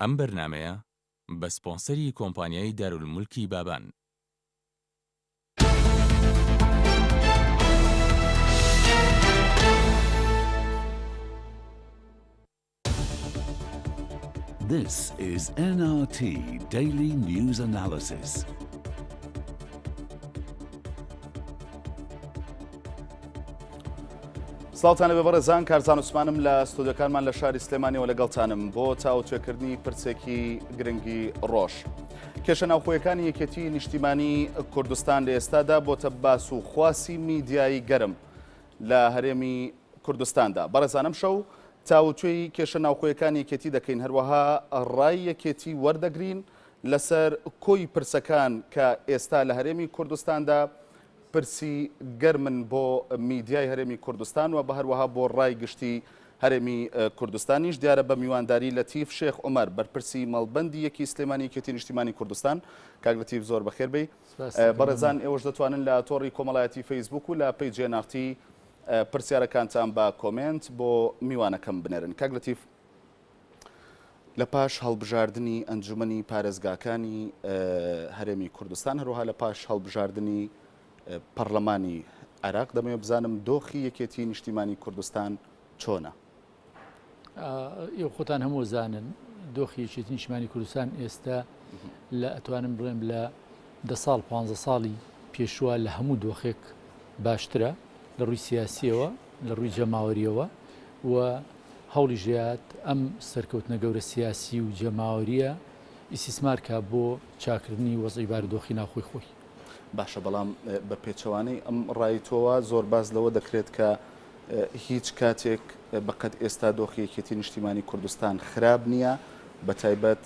ئەم بەرنامەیە بە سپۆنسەری کۆمپانیای دارولمولکی بابان. This is NRT Daily News Analysis. سڵاوتان لەبێ بەڕێزان کارزان عوسمانم لە ستۆدیۆکانمان لە شاری سلێمانیەوە لەگەڵتانم بۆ تاوتوێکردنی پرسێکی گرنگی ڕۆژ. کێشە ناوخۆیەکانی یەکێتی نیشتیمانی کوردستان لە ئێستادا بۆتە باس و خواسی میدیایی گەرم لە هەرێمی کوردستاندا. بەڕێزان ئەمشەو تاوتوێی کێشە ناوخۆیەکانی یەکێتی دەکەین هەروەها ڕای یەکێتی وەردەگرین لەسەر کۆی پرسەکان کە ئێستا لە هەرێمی کوردستاندا پرسی گەرمن بۆ میدیای هەرێمی کوردستان و بە هەروەها بۆ ڕای گشتی هەرێمی کوردستانیش دیارە بە میوانداری لەتیف شێخ عومەر بەرپرسی مەڵبەندی یەکی سلێمانی یەکێتی نیشتیمانی کوردستان کاک لەتیف زۆر بەخێر بێی بەڕێزان ئێوەش دەتوانن لە تۆڕی کۆمەڵایەتی فەیسبوک و لە پەیجی NRT پرسیارەکانتان بە کۆمێنت بۆ میوانەکەم بنێرن کاک لەتیف لە پاش هەڵبژاردنی ئەنجومەنی پارێزگاکانی هەرێمی کوردستان هەروەها لە پاش هەڵبژاردنی پەڕلەمانی عێراق دەمەوێت بزانم دۆخی یەکێتی نیشتیمانی کوردستان چۆنە؟ ئێوە خۆتان هەموو زانن دۆخی یەکێتی نیشتمانی کوردستان ئێستا لە ئەتوانم بڵێم لە دە ساڵ پ ساڵی پێشوە لە هەموو دۆخێک باشترە لە ڕووی سیاسیەوە لە ڕووی جەماوەریەوە و هەوڵیش دەیات ئەم سەرکەوتنە گەورە سیاسی و جەماوەرییە ئیستیسمار کا بۆ چاکردنی وەزعی بارودۆخی ناوخۆی خۆی. باشە بەڵام بە پێچەوانەی ئەم ڕای تۆوە زۆر باس لەوە دەکرێت کە هیچ کاتێک بەقەد ئێستا دۆخی یەکێتی نیشتیمانی کوردستان خراپ نییە بە تایبەت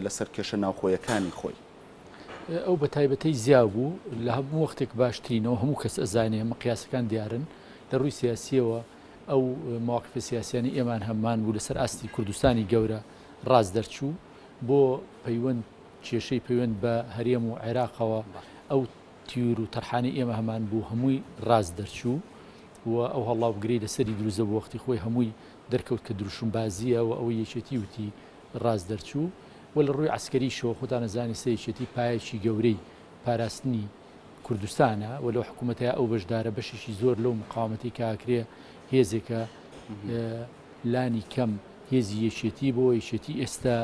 لەسەر کێشە ناوخۆیەکانی خۆی. ئەو بە تایبەتەی زیا بوو لە هەموو وەختێک باشترینەوە هەموو کەس ئەزانێ مقیاسەکان دیارن لە ڕووی سیاسیەوە ئەو مواقفە سیاسیانەی ئێمان هەمان بوو لەسەر ئاستی کوردستانی گەورە ڕاست دەرچوو بۆ پەیوەند کێشەی پەیوەند بە هەرێم و عێراقەوە ئەو تیور و تەرحانی ئێمە هەمان بوو هەمووی ڕاست دەرچوو و ئەو هەڵاوگرەی لەسەری دروزە بۆ وەختی خۆی هەمووی دەرکەوت کە دروشمبازیە و ئەوەی یەکێتی وتی ڕاست دەرچوو و لە ڕووی عەسکەریشەوە خۆتان ئەزانی سە یەکێتی پایەکی گەورەی پاراستنی کوردستانە و لەو حکوومەتەیا ئەو بەشدارە بەشێکی زۆر لەو مقاومەتەی کە ئەکرێ هێزێکە لانی کەم هێزی یەکێتی بۆ یەکێتی ئێستا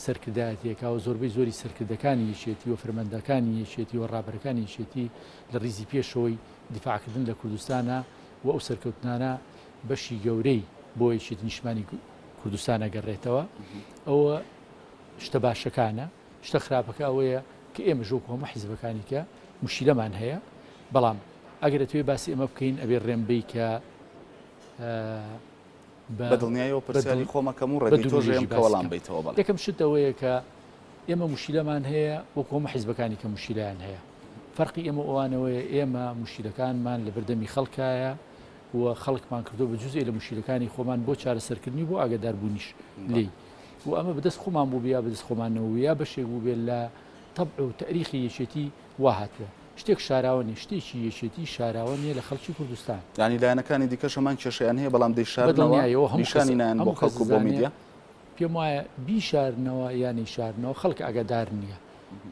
سەرکردایەتیەکە و زۆربەی زۆری سەرکردەکانی یەکێتی و فەرماندەکانی یەکێتی و ڕابەرەکانی یەکێتی لە ڕیزی پێشەوەی دیفاعکردن لە کوردستانە و ئەو سەرکەوتنانە بەشی گەورەی بۆ یەکێتی نیشتمانی کوردستان ئەگەڕێتەوە ئەوە شتە باشەکانە شتە خراپەکە ئەوەیە کە ئێمەش وەکو هەموو حیزبەکانی کە موشیلەمان هەیە بەڵام ئەگەر ئەتوێ باسی ئەمە بکەین ئەبێ ڕێم بی کە بە دڵنیایەوە پرسیاری خۆمەکەم و ڕێگەی تۆش ئەم کە وەڵام بیتەوە بەڵێ. یەکەم شت ئەوەیە کە ئێمە موشیلەمان هەیە وەکو هەموو حیزبەکانی کە موشیلەیان هەیە فەرقی ئێمە ئەوانەوەیە ئێمە موشیلەکانمان لە بەردەمی خەڵکایە و خەڵکمان کردو بە جزئێ لە موشیلەکانی خۆمان بۆ چارەسەرکردنی بۆ ئاگاداربوونیش لێی و ئەمە بەدەست خۆمان بوو یا بەدەست خۆمان نەبوو یا بەشێک بوو بێت لە تەبع و تەئریخی یەکێتی وا هاتووە. شتێک شاراوە نییە، شتێکی یەکێتی شاراوە نییە لە خەڵکی کوردستان. یانی لایەنەکانی دیکەش هەمان کێشەیان هەیە بەڵام دەیشارنەوە، بەدڵنیایەوە هەموو کەس نیشانی نایەن بۆ هەموو کەس خەڵک و بۆ ئەزانێ، میدیا. پێم وایە بیشارنەوە یا نەیشارنەوە خەڵک ئاگادار نییە.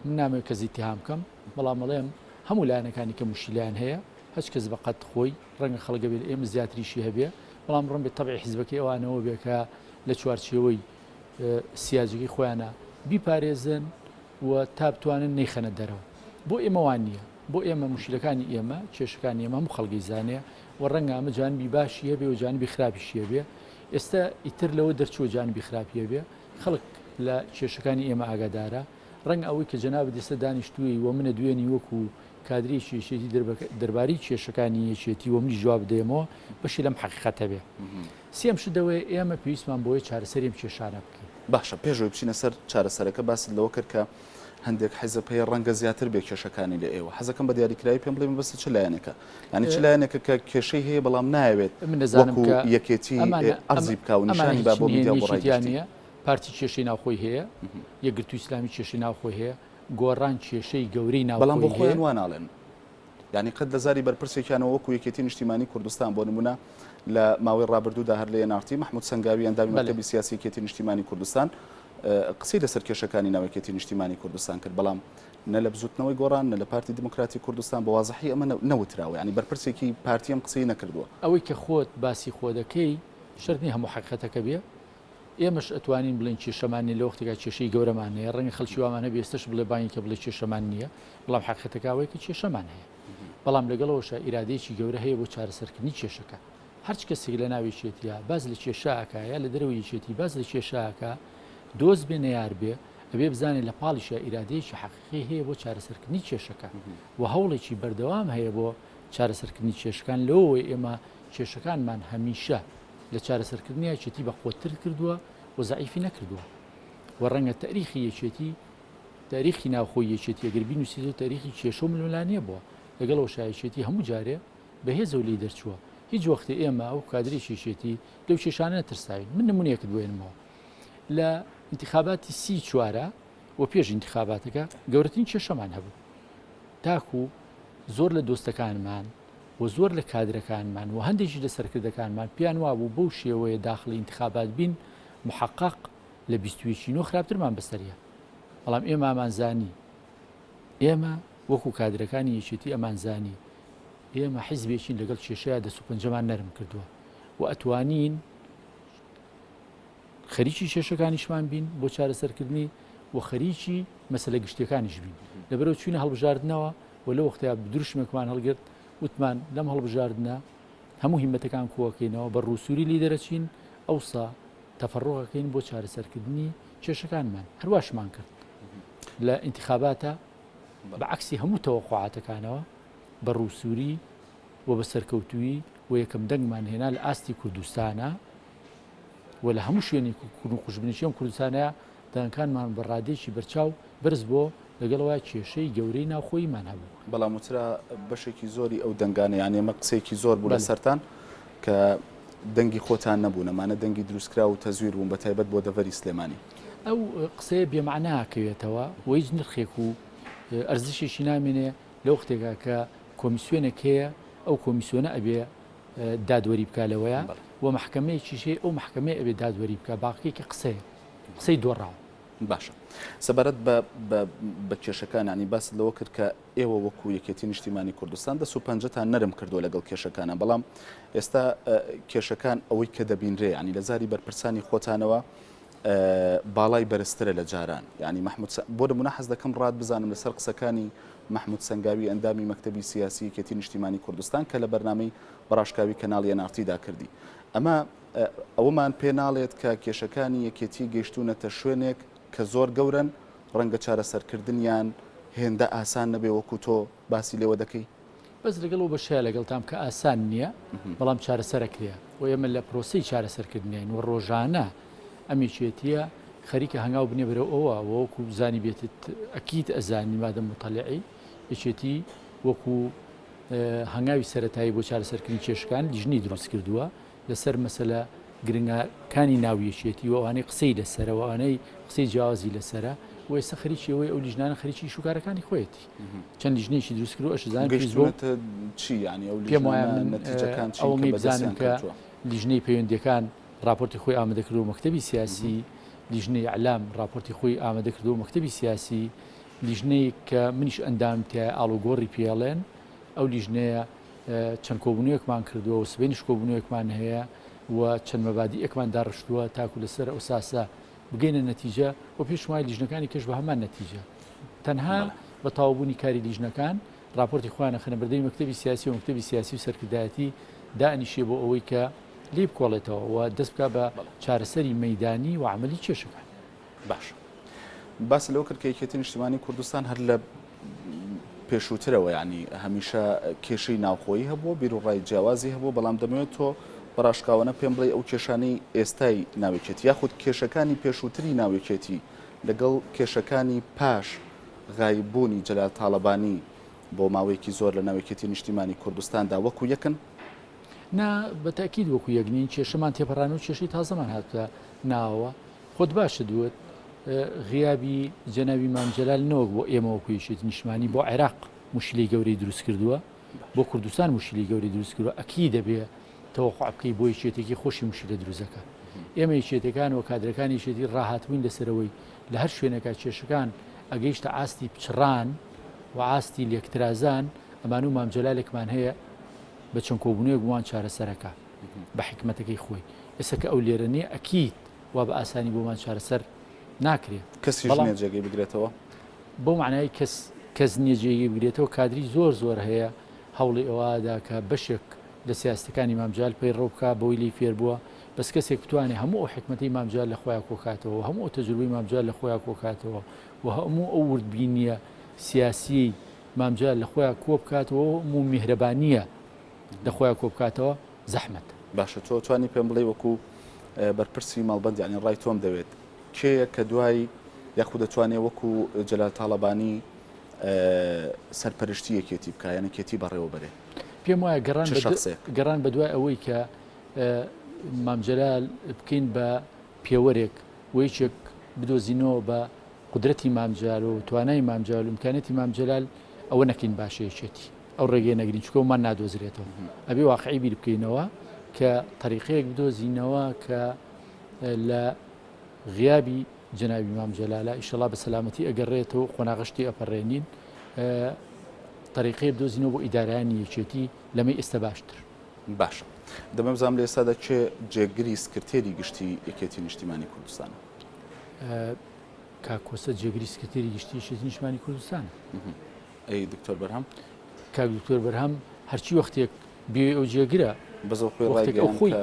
من نامەوێ کەس ئیتیهام بکەم، بەڵام ئەڵێم هەموو لایەنەکانی کە موشکیلەیان هەیە، هەچ کەس بە قەد خۆی، ڕەنگە خەڵک ئەبێ لە ئێمە زیاتریشی هەبێ، بەڵام ڕەنبێ تەبعی حیزبەکەی ئەوانەوە بێ کە لە چوارچێوەی سیاجەکەی خۆیانە بیپارێزن و تا بتوانن نەیخەنە دەرەوە. بۆ ئێمە وا نییە. بۆ ئێمە موشکیلەکانی ئێمە، کێشەکانی ئێمە هەموو خەڵک ئەیزانێ و ڕەنگە ئەمە جانبی باشی هەبێ و جانبی خراپیشی هەبێ. ئێستا ئیتر لەوە دەرچووە جانبی خراپی هەبێ. خەڵک لە کێشەکانی ئێمە ئاگادارە. ڕەنگە ئەوەی کە جەنابت ئێستا دانیشتووی و منە دوێنی وەکوو کادرێکی یەکێتی دەربارەی کێشەکانی یەکێتی و منیش جواب دەیەمەوە بەشی لەم حەقیقەتە بێ. سێم شت ئەوەیە ئێمە پێویستمان بۆیە چارەسەری ئەم کێشانە بکەین. باشە پێش ئەوەی بچینە سەر چارەسەرەکە باست لەوە کرد کە هەندێک حیزب هەیە ڕەنگە زیاتر بێ کێشەکانی لە ئێوە حەزەکەم بە دیاریکراوی پێم بڵێ مەبەستت چ لایەنێکە یانی چ لایەنێکە کە کێشەی هەیە بەڵام نایەوێت من دەزانم وەکو کە یەکێتی ئەمانە عەرزی بکا و ئەمانە نیشانی هیچ با بۆ میدیا و بۆ ڕای نهێنیەکی تیا گشتی. نییە پارتی کێشەی ناوخۆی هەیە یەکگرتووی ئیسلامی کێشەی ناوخۆی هەیە گۆڕان کێشەی گەورەی بەڵام بۆ ناوخۆی خۆیان هەیە. وا ناڵێن. یانی قەت لە زاری بەرپرسێکیانەوە وەکو یەکێتی نیشتیمانی کوردستان بۆ نمونە لە ماوەی ڕابردوودا هەر لە NRT مەحمود سەنگاوی ئەندامی بەلێ. مەکتەبی سیاسی یەکێتی نیشتیمانی کوردستان. قسەی لەسەر کێشەکانی ناو یەکێتی نیشتیمانی کوردستان کرد، بەڵام نە لە بزوتنەوەی گۆڕان نە لە پارتی دیموکراتی کوردستان بە وازحی ئەمە نەوتراوە، یانی بەرپرسێکی پارتی ئەم قسەی نەکردووە. ئەوەی کە خۆت باسی خۆ دەکەی شەرت نیە هەموو حەقیقەتەکە بێ، ئێمەش ئەتوانین بڵێین کێشەمان نیە لە وەختێکا کێشەی گەورەمان هەیە، ڕەنگە خەڵکی وامان هەبێ ئێستەش بڵێ بانگی کە بڵێ کێشەمان نیە، بەڵام حەقیقەتەکە ئەوەیە کە کێشەمان هەیە، بەڵام لەگەڵ ئەوەشا ئیرادەیەکی گەورە هەیە بۆ چارەسەرکردنی کێشەکە. هەرچ کەسێک لە ناو یەکێتیا باس لە کێشە ئەکا یا لە دەرەوەی یەکێتی باس لە کێشە ئەکا، دۆست بێ نەیار بێ، ئەبێ بزانێ لە پاڵیشا ئیرادەیەکی حەقیقی هەیە بۆ چارەسەرکردنی کێشەکە و هەوڵێکی بەردەوام هەیە بۆ چارەسەرکردنی کێشەکان، لەوەوەی ئێمە کێشەکانمان هەمیشە لە چارەسەرکردنی یەکێتی بە قوەتتر کردووە و زەعیفی نەکردووە و ڕەنگە تەئریخی یەکێتی تاریخی ناوخۆی یەکێتی ئەگەر بینوسیتەوە تاریخی کێشە و ململانێ بووە، لەگەڵ ئەوەشا یەکێتی هەموو جارێ بەهێزەوە لێی دەرچووە. هیچ وەختێ ئێمە وەکو کادرێکی یەکێتی لەو کێشانە نەترساوین. من نمونەیەکت بۆ هێنمەوە. لە ئینتخاباتی سی چوارە و پێش ئینتخاباتەکە گەورەترین کێشەمان هەبوو. تاکو زۆر لە دۆستەکانمان و زۆر لە کادرەکانمان و هەندێکیش لە سەرکردەکانمان پێیان وابوو بەو شێوەیە داخڵی ئینتخابات بین محەقەق لە 21 ی نۆ خراپترمان بەسەریە. بەڵام ئێمە ئەمانزانی ئێمە وەکو کادرەکانی یەکێتی ئەمانزانی ئێمە حیزبێکین لەگەڵ کێشەیا دەست و پەنجەمان نەرم کردووە و ئەتوانین خەریکی کێشەکانیشمان بین بۆ چارەسەرکردنی و خەریکی مەسەلە گشتیەکانیش بین. لەبەرئەوە چوینە هەڵبژاردنەوە و لەو وەختەیا دروشمێکمان هەڵگرت وتمان لەم هەڵبژاردنە هەموو هیمەتەکان کۆکەینەوە بە ڕووسووری لی دەرەچین ئەوسا تەفەڕوغەکەین بۆ چارەسەرکردنی کێشەکانمان. هەرواشمان کرد لە ئینتخاباتە بە عەکسی هەموو تەوەقوعاتەکانەوە بە ڕووسووری و بە سەرکەوتوویی و یەکەم دەنگمان هێنا لە ئاستی کوردستانا و لە هەموو شوێنێک و کون و قوژبنێکی ئەم کوردستانەیا دەنگەکانمان بە ڕادەیەکی بەرچاو بەرز بۆوە، لەگەڵ ئەوەیا کێشەی گەورەی ناوخۆییمان هەبوو. بەڵام وترا بەشێکی زۆری ئەو دەنگانە، یانی ئەمە قسەیەکی زۆر بوو لەسەرتان کە دەنگی خۆتان نەبوون، ئەمانە دەنگی دروستکراو و تەزویر بوون بە تایبەت بۆ دەڤەری سلێمانی. ئەو قسەیە بێ مەعنا ئەکەوێتەوە و هیچ نرخێک و ئەرزشێکی نامێنێ لە وەختێکا کە کۆمیسیۆنێک هەیە ئەو کۆمیسیۆنە ئەبێ دادوەری بکا لەوەیا و مەحکەمەیەکیش هەیە ئەو مەحکەمەیە ئەبێ دادوەری بکا باقیەکەی کە قسەیە قسەی دۆڕاوە. باشە سەبارەت بە بە بە کێشەکان یانی باست لەوە کرد کە ئێوە وەکو یەکێتی نیشتیمانی کوردستان دەست و پەنجەتان نەرم کردووە لەگەڵ کێشەکانە بەڵام ئێستا کێشەکان ئەوەی کە دەبینرێ ینی لە زاری بەرپرسانی خۆتانەوە باڵای بەرزترە لە جاران یانی مەحمود بۆ نمونە حەز دەکەم ڕات بزانم لەسەر قسەکانی مەحمود سەنگاوی ئەندامی مەکتەبی سیاسی یەکێتی نیشتیمانی کوردستان کە لە بەرنامەی بەڕاشکاوی کەناڵی NRT دا کردی ئەمە ئەوەمان پێ ناڵێت کە کێشەکانی یەکێتی گەیشتوونەتە شوێنێک کە زۆر گەورەن ڕەنگە چارەسەرکردنیان هێندە ئاسان نەبێ وەکو تۆ باسی لێوە دەکەی؟ بەس لەگەڵ ئەو بەشەیا لەگەڵتام کە ئاسان نییە بەڵام چارەسەر ئەکرێ و ئێمە لە پرۆسەی چارەسەرکردنیاین و ڕۆژانە ئەم یەکێتییە خەریکە هەنگاو بنێ بەرەو ئەوە و وەکو زانیبێتت ئەکید ئەزانی مادەم موتەلیعی یەکێتی وەکو هەنگاوی سەرەتایی بۆ چارەسەرکردنی کێشەکان لیژنەی دروست کردووە لەسەر مەسەلە گرنگەکانی ناو یەکێتی و ئەوانەی قسەی لەسەرە و ئەوانەی قسەی جیاوازی لەسەرە و ئێستا خەریکی ئەوەی ئەو لیژنانە خەریکی ئیش و کارەکانی خۆیەتی چەند لیژنەیەکی دروست کرد و ئەشزانم پێویست بۆ گەیشتوونەتە چی یانی ئەو پێم وایە لیژنانە من نەتیجەکان چین کە ئەوەی بزانم بەدەستیان کە کەوتووە؟ لیژنەی پەیوەندیەکان راپۆرتی خۆی ئامادە کردو مەکتەبی سیاسی لیژنەی ئیعلام راپۆرتی خۆی ئامادە کردو مەکتەبی سیاسی لیژنەیەک کە منیش ئەندام تیایە ئاڵوگۆڕی پێڵێن ئەو لیژنەیە چەند کۆبوونەوەیەکمان کردووە و سبەینیش کۆبوونەوەیەکمان هەیە و چەند مەبادیئێکمان داڕشتووە تاکو لەسەر ئەو ساسە بگەینە نەتیجە و پێشم وایە لیژنەکانی کەش بە هەمان نەتیجە تەنها بە تەواوبوونی کاری لیژنەکان راپۆرتی خۆیان ئەخەنە بەردەمی مەکتەبی سیاسی و مەکتەبی سیاسی و سەرکردایەتی دائەنیشێ بۆ ئەوەی کە لێی بکۆڵێتەوە و دەست بکا بە چارەسەری مەیدانی و عەمەلی کێشەکان. باشە باست لەوە کرد کە یەکێتی نیشتیمانی کوردستان هەر لە پێشووترەوە یعنی هەمیشە کێشەی ناوخۆیی هەبووە بیروڕای جیاوازی هەبوو بەڵام دەمەوێت تۆ بەڕاشکاوانە پێم بڵێ ئەو کێشانەی ئێستای ناوێکێتی یاخود کێشەکانی پێشووتری ناوێکێتی لەگەڵ کێشەکانی پاش غایببوونی جەلال تاڵەبانی بۆ ماوەیەکی زۆر لە ناوێکێتی نیشتیمانی کوردستاندا وەکو یەکن؟ نا بە تەئکید وەکو یەک نین، کێشەمان تێپەڕانە و کێشەی تازەمان هاتووە ناوەوە. خۆت باشت وت، غیابی جەنابی مام جەلال نەوەک بۆ ئێمە وەکو یەکێتی نیشتمانی، بۆ عێراق موشکیلەی گەورەی دروست کردووە، بۆ کوردستان موشکیلەی گەورەی دروست کردووە، ئەکید دەبێ تەوەقوع بکەی بۆ یەکێتیەکەی خۆشی موشکیلە دروست دەکا. ئێمە یەکێتەکان و کادرەکانی یەکێتی ڕاهاتبووین لەسەرەوەی لە هەر شوێنێکا کێشەکان ئەگەیشتە ئاستی پچڕان و ئاستی لێکترازان ئەمان و مام جەلالێکمان هەیە بە چەند کۆبوونەوەیەک بۆمان چارەسەرەکا بە حیکمەتەکەی خۆی. ئێستا کە ئەو لێرە نییە ئەکید وا بە ئاسانی بۆمان چارەسەر ناکرێ. کەسیش بەڵام نییە جێگەی بگرێتەوە؟ بەو مەعنای کەس کەس نییە جێگەی بگرێتەوە کادری زۆر زۆر هەیە هەوڵی ئەوە ئەدا کە بەشێک لە سیاسەتەکانی مام جەلال پەیڕەو بکا بەوەی لێی فێر بووە بەس کەسێک بتوانێ هەموو ئەو حیکمەتەی مام جەلال لە خۆیا کۆکاتەوە و هەموو ئەو تەجروبەی مام جەلال لە خۆیا کۆکاتەوە و هەموو ئەو وردبینییە سیاسییەی مام جەلال لە خۆیا کۆبکاتەوە و هەموو میهرەبانییە لە خۆیا کۆبکاتەوە زەحمەتە. باشە تۆ توانی پێم بڵێی وەکو بەرپرسی ماڵبەند یانی ڕای تۆم دەوێت کێیە کە دوای یاخود دەتوانێ وەکو جەلال تاڵەبانی سەرپەرشتی یەکێتی بکا یان یەکێتی بەڕێوە بەرێ؟ پێم وایە گەڕان گەڕان بە دوای ئەوەی کە مام جەلال بکەین بە پێوەرێک و یەکێک بدۆزینەوە بە قودرەتی مام جەلال و توانای مام جەلال و ئیمکانیەتی مام جەلال ئەوە نەکەین باشە یەکێتی ئەو ڕێگەیە نەگرین چونکە ئەومان نادۆزرێتەوە ئەبێ واقعی بیر بکەینەوە کە تەریقەیەک بدۆزینەوە کە لە غیابی جەنابی مام جەلالە ئیشەڵا بە سەلامەتی ئەگەڕێتەوە قۆناغەش تێ ئەپەڕێنین تەریقەیە بدۆزینەوە بۆ ئیدارانی یەکێتی لەمەی ئێستا باشتر. باشە دەمەوێت بزانم لە ئێستادا کێ جێگری سکرتێری گشتی یەکێتی نیشتیمانی کوردستانە؟ کاک کۆسە جێگری سکرتێری گشتی یەکێتی نیشتمانی کوردستانە. ئەی دکتۆر بەرهەم؟ کاک دکتۆر بەرهەم هەرچی وەختێک بێ ئەو جێگرە بەس ئەو خۆی وەختێک ئەو ڕایگەیاند خۆی کە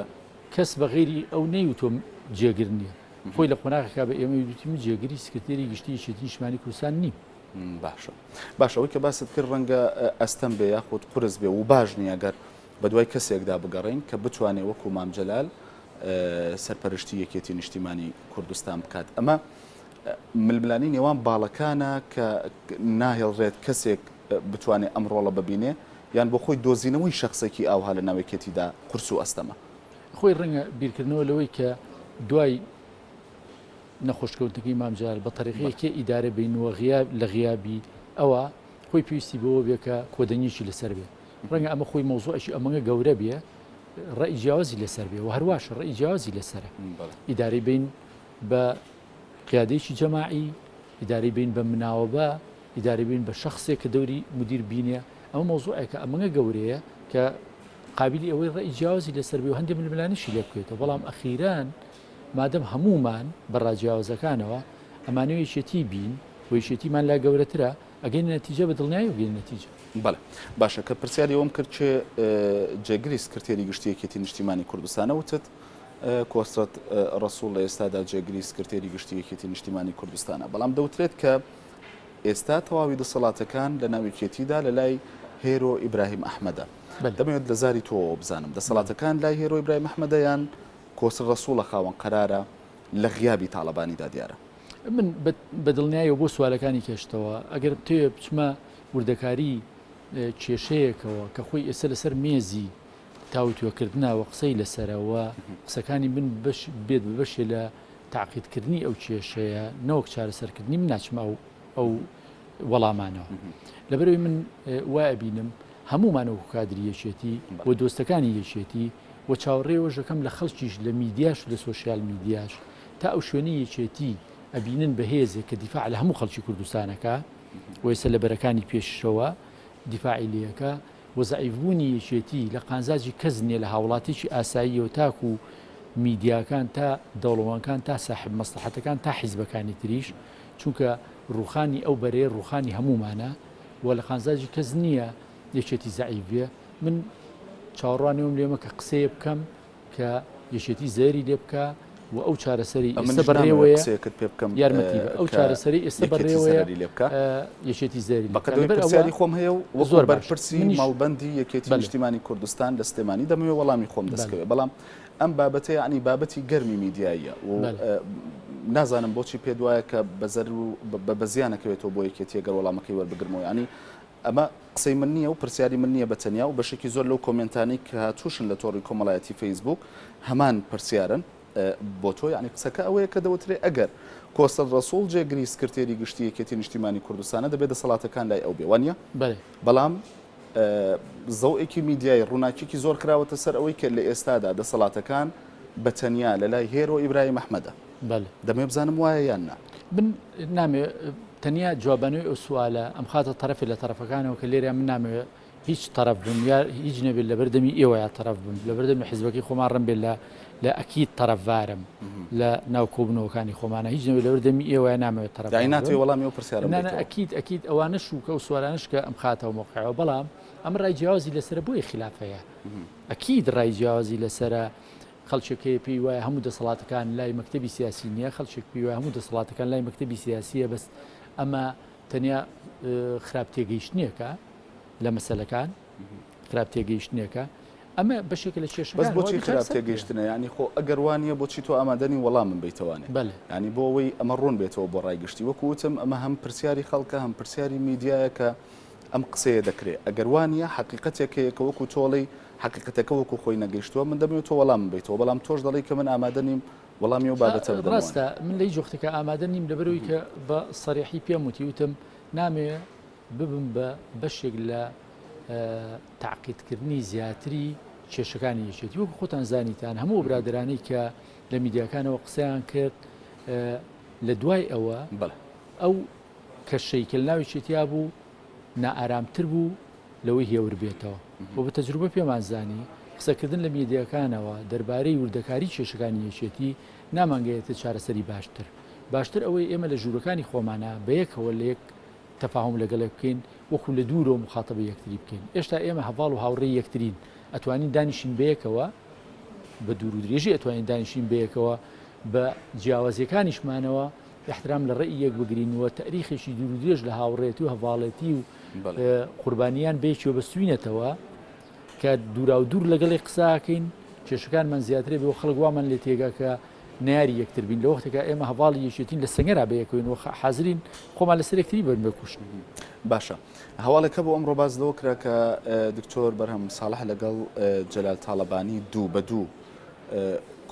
کەس بە غەیری ئەو نەیوتووە جێگر نییە خۆی لە قۆناغێکا بە ئێمەی وتی من جێگری سکرتێری گشتی یەکێتی نیشتمانی کوردستان نیم. باشە باشە ئەوەی کە باست کرد ڕەنگە ئەستەم بێ یاخود قورس بێ و باش نییە گەر بەدوای کەسێکدا بگەڕێین کە بتوانێ وەکو مام جەلال سەرپەرشتی یەکێتی نیشتیمانی کوردستان بکات ئەمە ململانی نێوان باڵەکانە کە ناهێڵرێت کەسێک بتوانێت ئەم ڕۆڵە ببینێ یان بۆ خۆی دۆزینەوەی شخصێکی ئاوها لە ناو یەکێتیدا قورس و ئەستەمە. خۆی ڕەنگە بیرکردنەوە لەوەی کە دوای نەخۆشکەوتنەکەی مام جەلال بە تەریقەیەک کێ ئیدارە بین و غیاب لە غیابی ئەوە خۆی پێویستی بەوە بێ کە کۆدەنگیی لەسەر بێ ڕەنگە ئەمە خۆی مەوزوعێکی ئەمەنگە گەورە بێ ڕەئی جیاوازی لەسەر بێ و هەرواشە ڕەئی جیاوازی لەسەرە ئیدارەی بین بە قیادەیەکی جەماعی ئیدارەی بین بە مناوەبە ئیدارەی بین بە شخصێک کە دەوری مدیر بینێ ئەمە مەوزوعێکە ئەمەنگە گەورەیە کە قابلی ئەوەی ڕەئی جیاوازی لەسەر بێ و هەندێک ململانیشی لێ بکەوێتەوە بەڵام ئەخیران مادەم هەموومان بە ڕا جیاوازەکانەوە ئەمانەوێ یەکێتی بین و یەکێتیمان لا گەورەترە ئەگەینە نەتیجە بە دڵنیایەوە گەینە نەتیجە. بەڵێ باشە کە پرسیاری ئەوەم کرد کێ جێگری سکرتێری گشتی یەکێتی نیشتیمانی کوردستانە وتت کۆسرەت ڕەسوڵ لە ئێستادا جێگری سکرتێری گشتی یەکێتی نیشتیمانی کوردستانە بەڵام دەوترێت کە ئێستا تەواوی دەسەڵاتەکان لە ناو یەکێتیدا لە لای هێرۆ ئیبراهیم ئەحمەدە دەمەوێت لە زاری تۆوە بزانم دەسەڵاتەکان لای هێرۆ ئیبراهیم ئەحمەدە یان کۆسرەت ڕەسوڵە خاوەن قەرارە لە غیابی تاڵەبانیدا دیارە. من بە دڵنیایەوە بۆ سوالەکانی کێشتەوە ئەگەر بتەوێ بچمە وردەکاری کێشەیەکەوە کە خۆی ئێستا لەسەر مێزی تاوتوێکردنە و قسەی لەسەرە و قسەکانی من بەش بێت بە بەشێ لە تاقیدکردنی ئەو کێشەیە نەوەک چارەسەرکردنی من ناچمە ئەو ئەو وەڵامانەوە لەبەرەوەی من وا ئەبینم هەموومان وەکو کادری یەکێتی و دۆستەکانی یەکێتی و چاوەڕێوەش ئەکەم لە خەڵکیش لە میدیاش و لە سۆشیال میدیاش تا ئەو شوێنەی یەکێتی ئەبینن بەهێزێک کە دیفاع لە هەموو خەڵکی کوردستان ئەکا و ئێستا لە بەرەکانی پێشەوە دیفاعی لێ ئەکا و زەعیف بوونی یەکێتی لە قانزاجی کەس نییە لە هاوڵاتیی ئاساییەوە تاکو میدیاکان تا دەوڵەمەندەکان تا ساحب مەسڵەحەتەکان تا حیزبەکانی تریش چونکە ڕووخانی ئەو بەرەیە ڕووخانی هەموومانە و لە قانزاجی کەس نییە یەکێتی زەعیف بێ من چاوەڕوانی ئەوم لێمە کە قسەیە بکەم کە یەکێتی زەرەری لێ بکا و ئەو چارەسەری ئێستا بەڕێوەیە قسەیەکت پێ بکەم یارمەتی بە ئەو چارەسەری ئێستا بەڕێوەیە یەکێتی زەرەری لێ بکا لەبەر ئەوە خۆم هەیە و وەکو زۆر بەرپرسی مەڵبەندی یەکێتی نیشتیمانی کوردستان لە سلێمانی دەمەوێ وەڵامی خۆم دەستکەوێ بەڵام ئەم بابەتە یعنی بابەتی گەرمی میدیاییە و نازانم بۆچی پێ دوایە کە بەزەر و بە زیانەکەوێتەوە بۆ یەکێتی گەر وەڵامەکەی وەربگرمەوە یعنی ئەمە قسەی من نییە و پرسیاری من نییە بە تەنیا و بەشێکی زۆر لەو کۆمێنتانەی کە هاتووشن لە تۆڕی کۆمەڵایەتی فەیسبووک هەمان پرسیارن بۆ تۆ، یانی قسەکە ئەوەیە کە دەوترێ ئەگەر کۆسرەت ڕەسوڵ جێگری سکرتێری گشتی یەکێتی نیشتیمانی کوردستانە دەبێ دەسەڵاتەکان لای ئەو بێ وانییە؟ بەلێ. بەڵام زەوئێکی میدیایی ڕووناکیی زۆر خراوەتە سەر ئەوەی کە لە ئێستادا دەسەڵاتەکان. بە تەنیا لە لای هێرۆ ئیبراهیم ئەحمەدە. بەلێ. دەمەوێ بزانم وایە یان نا؟ من نامەوێ تەنیا جوابانەوەی ئەو سوالە ئەمخاتە تەرەفێ لە تەرەفەکانەوە کە لێرە من نامەوێ هیچ تەرەف بم یا هیچ نەبێت لەبەردەمی ئێوە یا تەرەف بم لەبەردەمی حیزبەکەی خۆمان ڕم بێت لە لە ئەکید تەرەفوارم لە ناو کۆبوونەوەکانی خۆمانە هیچ نەبێت لەبەردەمی ئێوە یا نامەوێت تەرەف دای ناتەوێ وەڵامی ئەو پرسیارەم نا نا بدەیتەوە؟ ئەکید ئەکید ئەوانەش و کە ئەو سوالانەش کە ئەمخاتەوە مەوقعەوە بەڵام ئەم ڕای جیاوازی لەسەرە بۆیە خیلاف هەیە ئەکید ڕای جیاوازی لەسەرە خەڵکێک هەیە پێی وایە هەموو دەسەڵاتەکان لای مەکتەبی سیاسی نییە خەڵکێک پێی وایە هەموو دەسەڵاتەکان لای مەکتەبی سیاسیە بەس ئەمە تەنیا خراپ تێگەیشتنێکە لە مەسەلەکان خراپ تێگەیشتنێکە ئەمە بەشێکە لە کێشەکان بەس بۆچی خراپ تێگەیشتنە ینی خۆ ئەگەر وانە بۆچی تۆ ئامادەنی وەڵامم بیتەوانێ ینی بۆ ئەوەی ئەمە ڕوون بێتەوە بۆ ڕای گشتی وەکو وتم ئەمە هەم پرسیاری خەڵکە هەم پرسیاری میدیایە کە ئەم قسەیە دەکرێ ئەگەر وانە حقیقەتێک هەیە کە وەکو تۆڵی حقیقەتەکە وەکو خۆی نەگەیشتووە من دەمەوێت تۆ وەڵامم بیتەوە بەڵام تۆش دەڵێی کە من ئامادە نیم وەڵامی ئەو بابەتە بدەمەوە. ڕاستە من لە هیچ وەختێکا ئامادە نیم لەبەرئەوەی کە بە سەریحی پێم وتی وتم نامەوێ ببم بە بەشێک لە تەعقیدکردنی زیاتری کێشەکانی یەکێتی وەکو خۆتان زانیتان هەموو ئەو برادەرانەی کە لە میدیاکانەوە قسەیان کرد لە دوای ئەوە ئەو کەشەی کە لەناو یەکێتیا بوو نائارامتر بوو لەوەی هێور بێتەوە و بە تەجروبە پێمان زانی قسەکردن لە میدیاکانەوە دەربارەی وردەکاری کێشەکانی یەکێتی نامانگەیەتە چارەسەری باشتر باشتر ئەوەی ئێمە لە ژوورەکانی خۆمانە بەیەکەوە لە یەک تەفاهوم لەگەڵ یەک بکەین وەکو لە دوورەوە موخاتەبەی یەکتری بکەین ئێشتا ئێمە هەڤاڵ و هاوڕێی یەکترین ئەتوانین دانیشین بەیەکەوە بە دوور و درێژی ئەتوانین دانیشین بەیەکەوە بە جیاوازیەکانیشمانەوە ئیحترام لە ڕێی یەک بگرین و تاریخێکی دوور و درێژ لە هاوڕێتی و هەڤاڵێتی و قوربانیان بەیەکیەوە بەستوینەتەوە کە دووراو دوور لەگەڵی قساکەین کێشەکانمان زیاترێ بۆ خەڵک وامان لێ تێگا کە نەیاری یەکتر بین لە وەختێکا ئێمە هەڤاڵی یەکێتین لە سەنگەرا بەیەکەوەین و حازرین خۆمان لەسەر یەکتری بەرن بە کوشت. باشە هەواڵێک هەبوو ئەمڕۆ باس لەوە کرا کە دکتۆر بەرهەم ساڵح لەگەڵ جەلال تاڵەبانی دوو بە دوو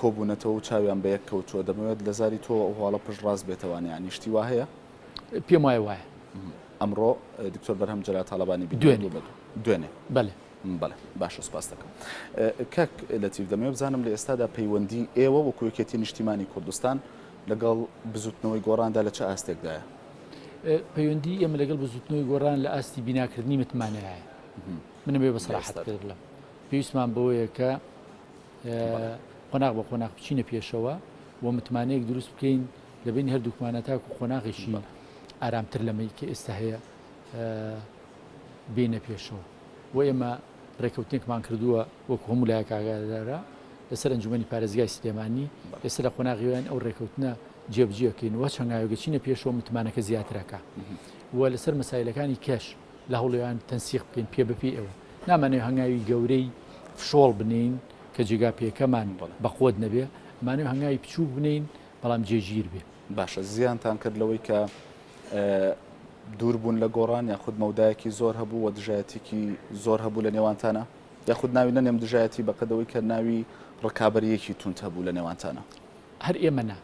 کۆبوونەتەوە و چاویان بە یەک کەوتووە دەمەوێت لە زاری تۆ ئەو هەواڵە پشتڕاست بێتەوانێ یانی شتی وا هەیە؟ پێم وایە وایە. ئەمڕۆ دکتۆر بەرهەم جەلال تاڵەبانی بینیوە دوێنێ. دوو بە دوو دوێنێ. بەلێ. بەڵێ باشە سوپاست دەکەم. کاک لەتیف دەمەوێت بزانم لە ئێستادا پەیوەندی ئێوە وەکو یەکێتی نیشتیمانی کوردستان لەگەڵ بزوتنەوەی گۆڕاندا لە چ ئاستێکدایە؟ پەیوەندی ئێمە لەگەڵ بزوتنەوەی گۆڕان لە ئاستی بیناکردنی متمانەیە. من ئەمەوێ بە سەراحەت پێت بڵێم پێویستمان بەوەیە کە قۆناغ بە قۆناغ بچینە پێشەوە و متمانەیەک دروست بکەین لە بینی هەردووکمانە تاکو قۆناغێکی ئارامتر لەمەی کە ئێستا هەیە بینە پێشەوە. و ئێمە رێکەوتنێکمان کردووە وەکو هەموو لایەک ئاگادارە لەسەر ئەنجومەنی پارێزگای سلێمانی ئێستا لە قۆناغی وایان ئەو رێکەوتنە جێبجێ کەین و چەند گەچینە پێشەوە متمانەکە زیاترەکە و لەسەر مەسایلەکانی کەش لە هەوڵیان تەنسیق بکەین پێ بەپێ ئەوە نامانەوێ هەنگاوی گەورەی فشۆڵ بنین کە جێگا پێکەمان بەقوت نەبێ مانەوێ هەنگاوی بچووک بنین بەڵام جێگیر بێ. باشە زیانتان کرد لەوەی کە دوور بوون لە گۆڕان یاخود مەودایەکی زۆر هەبوو و دژایەتیکی زۆر هەبوو لە نێوانتانە یاخود ناوی نەنێم دژایەتی بەقەدەوەی کە ناوی ڕکابەریەکی توند هەبوو لە نێوانتانە؟ هەر ئێمە نا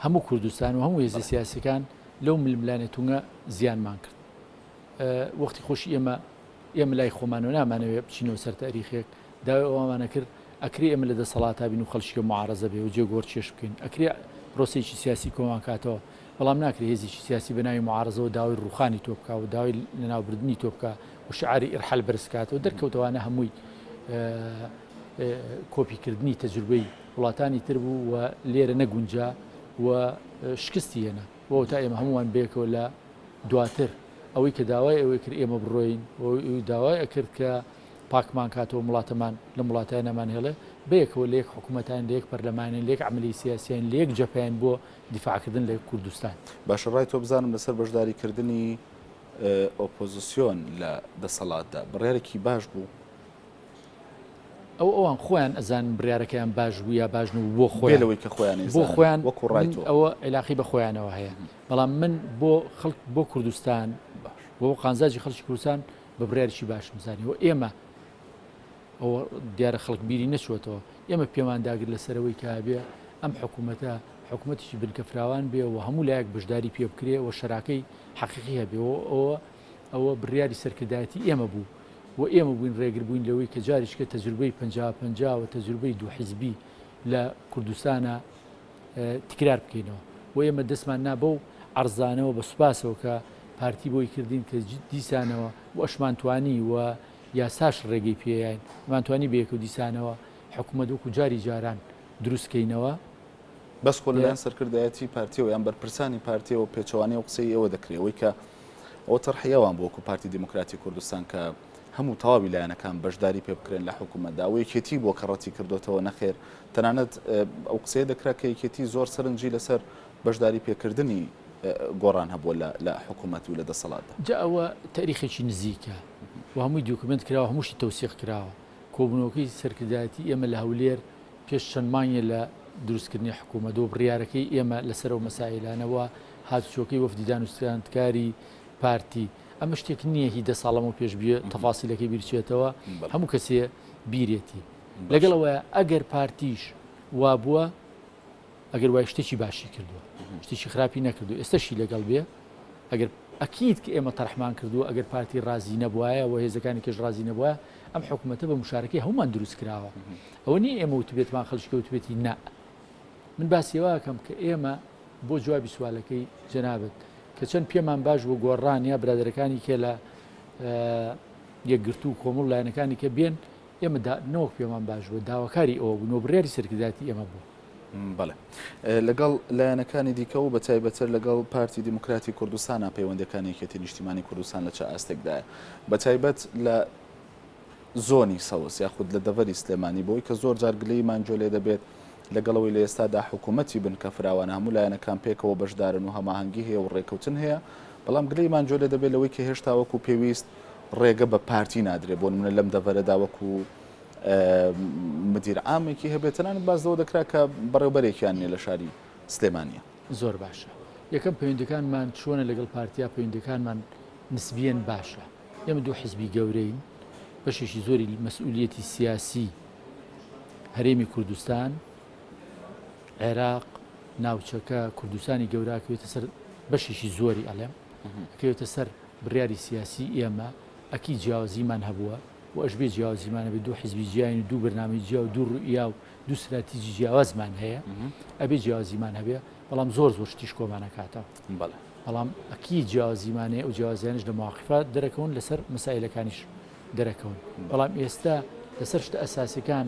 هەموو کوردستان و هەموو هێزە سیاسیەکان لەو ململانێ تونگە زیانمان کرد وەختی خۆشی ئێمە ئێمە لای خۆمانەوە نامانەوێ بچینەوە سەر تاریخێک داوای ئەوەمانە کرد ئەکرێ ئێمە لە دەسەڵاتا بین و خەڵکیکە معارەزە بێ و جێگۆڕکێش بکەین ئەکرێ پرۆسەیەکی سیاسی کۆمان کاتەوە بەڵام ناکرێ هێزێکی سیاسی بە ناوی معارەزەوە داوای ڕووخانی تۆ بکا و داوای لەناوبردنی تۆ بکا و شعاری ئیرحەل بەرز کاتەوە دەرکەوت ئەوانە هەمووی کۆپیکردنی تەجروبەی وڵاتانی تر بوو و لێرە نەگونجا و شکستی هێنا و تا ئێمە هەمووان بەیەکەوە لە دواتر ئەوەی کە داوای ئەوەی کرد ئێمە بڕۆین و داوای ئەکرد کە پاکمان کاتەوە وڵاتەمان لەم وڵاتە نەمانهێڵێ بەیەکەوە لە یەک حکوومەتان لە یەک پەرلەمانین لە یەک عەمەلی سیاسیین لە یەک جەپەین بۆ دیفاعکردن لە کوردستان. باشە ڕای تۆ بزانم لەسەر بەشداری کردنی ئۆپۆزسیۆن لە دەسەڵاتدا بڕیارێکی باش بوو؟ ئەو ئەوان خۆیان ئەزانن بڕیارەکەیان باش بوو یا باش نەبوو بۆ بێ خۆیان لەوەی کە خۆیان بۆ ئەیزانن خۆیان وەکو ڕای من تۆ. ئەوە عیلاقەی بە خۆیانەوە هەیە بەڵام من بۆ خەڵک بۆ کوردستان باش. و بۆ قانزاجی خەڵکی کوردستان بە بڕیارێکی باشم زانی و ئێمە ئەوە دیارە خەڵک بیری نەچووەتەوە، ئێمە پێمان داگرت لەسەر ئەوەی کە ئەبێ ئەم حکوومەتە حکوومەتێکی بنکە فراوان بێ و هەموو لایەک بەشداری پێ بکرێ و شەراکەی حەقیقی هەبێ و ئەوە ئەوە بڕیاری سەرکردایەتی ئێمە بوو و ئێمە بووین ڕێگر بووین لەوەی کە جارێکە تەجروبەی 50 50 و تەجروبەی دوو حیزبی لە کوردستانە تکرار بکەینەوە و ئێمە دەستمان نا بەو عەرزانەوە بە سوپاسەوە کە پارتی بۆی کردین کە دیسانەوە و ئەشمانتوانی و یاساش ڕێگەی پێیاین مانتوانی بەیەکە و دیسانەوە حکوومەت وەکو جاری جاران دروست کەینەوە. بەس خۆ لەلایەن سەرکردایەتی پارتیەوە یان بەرپرسانی پارتیەوە پێچەوانەی ئەو قسەی ئێوە دەکرێ ئەوەی کە ئەوە تەرحی ئەوان بوو وەکو پارتی دیموکراتی کوردستان کە هەموو تەواوی لایەنەکان بەشداری پێ بکرێن لە حکوومەتدا ئەوە یەکێتی بووە کە ڕەتی کردۆتەوە نەخێر تەنانەت ئەو قسەیە دەکرا کە یەکێتی زۆر سەرنجی لەسەر بەشداری پێکردنی گۆڕان هەبووە لە حکوومەت و لە دەسەڵاتدا. جا ئەوە تاریخێکی نزیکە و هەمووی document کراوە هەمووشی تەوسیق کراوە کۆبوونەوەکەی سەرکردایەتی ئێمە لە هەولێر پێش چەند مانگێ لە دروستکردنی حکوومەت و بڕیارەکەی ئێمە لەسەر ئەو مەسائیلانە و هاتوچۆکەی وەفدی دانوستاندکاری پارتی ئەمە شتێک نییە هی دە ساڵ لەمەو پێش بێ تەفاسیلەکەی بیرچێتەوە هەموو کەسێ بیرێتی لەگەڵ ئەوەیە ئەگەر پارتیش وابووە ئەگەر وای شتێکی باشی کردووە شتێکی خراپی نەکردو ئێستەشی لەگەڵ بێ ئەگەر ئەکید کە ئێمە تەرحمان کردووە ئەگەر پارتی ڕازی نەبوایە و هێزەکانی کەش ڕازی نەبوایە ئەم حکوومەتە بە مشارەکەی هەمومان دروست کراوە ئەوە نییە ئێمە وتبێتمان خەڵکی وتبێتی نا من باسی ئەوە کەم کە ئێمە بۆ جوابی سوالەکەی جەنابت کە چەند پێمان باش بۆ گۆڕان یا برادەرەکانی کە لە یەکگرتوو کۆمەڵ لایەنەکانی کە بێن ئێمە نەوەک پێمان باش بوو داواکاری ئەوە بوون و بڕیاری سەرکردایەتی ئێمە بوو. بەڵێ. لەگەڵ لایەنەکانی دیکە و بە تایبەتتر لەگەڵ پارتی دیموکراتی کوردستانا پەیوەندیەکانی یەکێتی نیشتیمانی کوردستان لە چ ئاستێکدایە؟ بە تایبەت لە زۆنی سەوز یاخود لە دەڤەری سلێمانی بۆی کە زۆر جار گلەییمان گوێ لێ دەبێت لەگەڵ ئەوەی لە ئێستادا حکوومەتی بنکە فراوانە هەموو لایەنەکان پێکەوە بەشدارن و هەماهەنگی هەیە و ڕێکەوتن هەیە بەڵام گلەییمان گوێ لێ دەبێت لەوەی کە هێشتا وەکو پێویست ڕێگە بە پارتی نادرێت بۆ نمونە لەم دەڤەرەدا وەکو مدیر عامێکی هەبێت تەنانەت باس لەوە دەکرا کە بەڕێوبەرێکیان نیە لە شاری سلێمانیە. زۆر باشە یەکەم پەیوەندیەکانمان چۆنە لەگەڵ پارتیا پەیوەندیەکانمان نسبیەن باشە ئێمە دوو حزبی گەورەین بەشێکی زۆری مەسئولیەتی سیاسی هەرێمی کوردستان عێراق ناوچەکە کوردستانی گەورە کەوێتە سەر بەشێکی زۆری ئەڵێم کەوێتە سەر بڕیاری سیاسی ئێمە ئەکی جیاوازیمان هەبووە و ئەشبێ جیاوازیمان هەبێ دوو حزبی جیاین و دوو بەرنامەی جیا و دوو ڕوئیا و دوو ستراتیجی جیاوازمان هەیە ئەبێ جیاوازیمان هەبێ بەڵام زۆر زۆر شتیش کۆمان ئەکاتەوە بەڵێ. بەڵام ئەکی جیاوازیمان هەیە ئەو جیاوازیانەش لە مواقفا دەرەکەون لەسەر مەسائیلەکانیش دەرەکەون بەڵام ئێستا لەسەر شتە ئەساسیەکان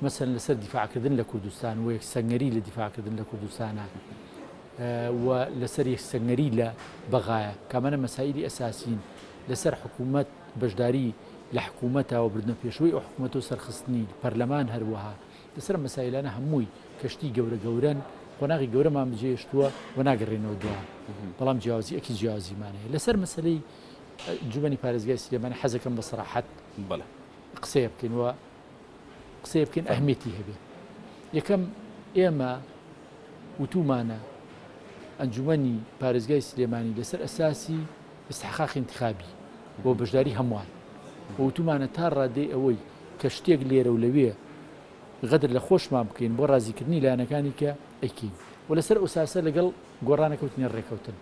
مەسەن لەسەر دیفاعکردن لە کوردستان و یەکسەنگەری لە دیفاعکردن لە کوردستانە و لەسەر یەکسەنگەری لە بەغایە کامانە مەسائیلی ئەساسین لەسەر حکوومەت بەشداری لە حکوومەتە و بردنە پێشەوەی ئەو حکوومەتە و سەرخستنی پەرلەمان هەروەها لەسەر ئەم مەسائیلانە هەمووی کە شتی گەورە گەورەن قۆناغی گەورەمان بجێهێشتووە و ناگەڕێنەوە دوا بەڵام جیاوازی ئەکی جیاوازیمان هەیە لەسەر مەسەلەی ئەنجومەنی پارێزگای سلێمانی حەزەکەم بە سەراحەت بەڵێ. قسەیە بکەین و قسەیە بکەین ئەهمیەتی هەبێ یەکەم ئێمە وتومانە ئەنجومەنی پارێزگای سلێمانی لەسەر ئەساسی استحقاق انتخابی بۆ بەشداری هەمووان و وتومانە تا ڕادەی ئەوەی کە شتێک لێرە و لەوێ غەدر لە خۆشمان بکەین بۆ ڕازیکردنی لایەنەکانی کە ئەیکەین و لەسەر ئەوساسە لەگەڵ گۆڕانە کەوتینە ڕێکەوتن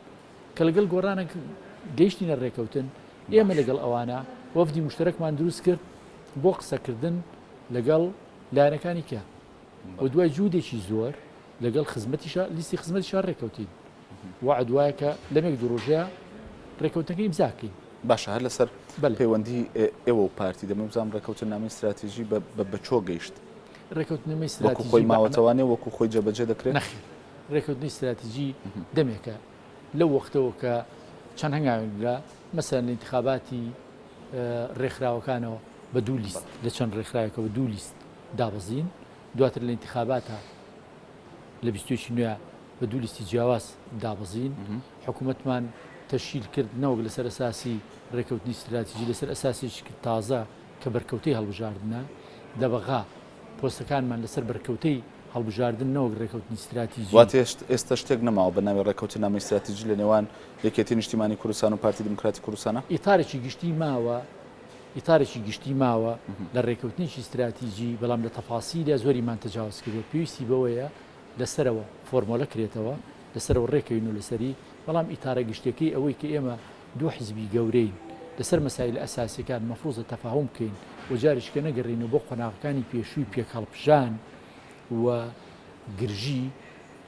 کە لەگەڵ گۆڕانە گەیشتینە ڕێکەوتن ئێمە لەگەڵ ئەوانە وەفدی مشتەرەکمان دروست کرد بۆ قسەکردن لەگەڵ لایەنەکانی کە و دوای جودێکی زۆر لەگەڵ خزمەتیشا لیستی خزمەتیشا ڕێکەوتین وەعد وایە کە لەمێک دوو ڕۆژەیە ڕێکەوتنەکە ئیمزا کەین. باشە هەر لەسەر پەیوەندی ئێوە و پارتی دەمەوێت بزانم ڕێکەوتننامەی ستراتیژی بە چۆ گەیشت؟ ڕێکەوتننامەی ستراتیژی وەکو خۆی ماوەتەوانێ وەکو خۆی جێبەجێ دەکرێت؟ نەخێر ڕێکەوتنی ستراتیژی دەمێکە لەو وەختەوە کە چەند هەنگاوێک نرا مەسەلەن لە ئینتخاباتی ڕێکخراوەکانەوە بە دوو لیست لە چەند ڕێکخراوێکەوە دوو لیست دابەزین دواتر لە ئینتخاباتە لە بیستویەکی نوێ بە دوو لیستی جیاواز دابەزین، حکوومەتمان تەشکیل کرد نەوەک لەسەر ئەساسی ڕێکەوتنی ستراتیجی لەسەر ئەساسێکی تازە کە بەرکەوتەی هەڵبژاردنە لە بەغا پۆستەکانمان لەسەر بەرکەوتەی هەڵبژاردن نەوەک ڕێکەوتنی ستراتیجی. واتە ئێستا شتێک نەماوە بە ناوی ڕێکەوتننامەی ستراتیجی لە نێوان یەکێتی نیشتیمانی کوردستان و پارتی دیموکراتی کوردستانا؟ ئیتارێکی گشتی ماوە، ئیتارێکی گشتی ماوە لە ڕێکەوتنێکی ستراتیجی، بەڵام لە تەفاسیلە زۆریمان تەجاوز کردووە، پێویستی بەوەیە لە سەرەوە فۆرمۆلە کرێتەوە، لە سەرەوە ڕێکەوین و لەسەری، بەڵام ئیتارە گشتیەکەی ئەوەی کە ئێمە دوو حیزبی گەورەین لەسەر مەسایلە ئەساسیەکان مەفروزە تەفاهوم بکەین و جارێکیکە نەگەڕێینەوە بۆ قۆناغەکانی پێشووی پێکهەڵپژان و. و گرژی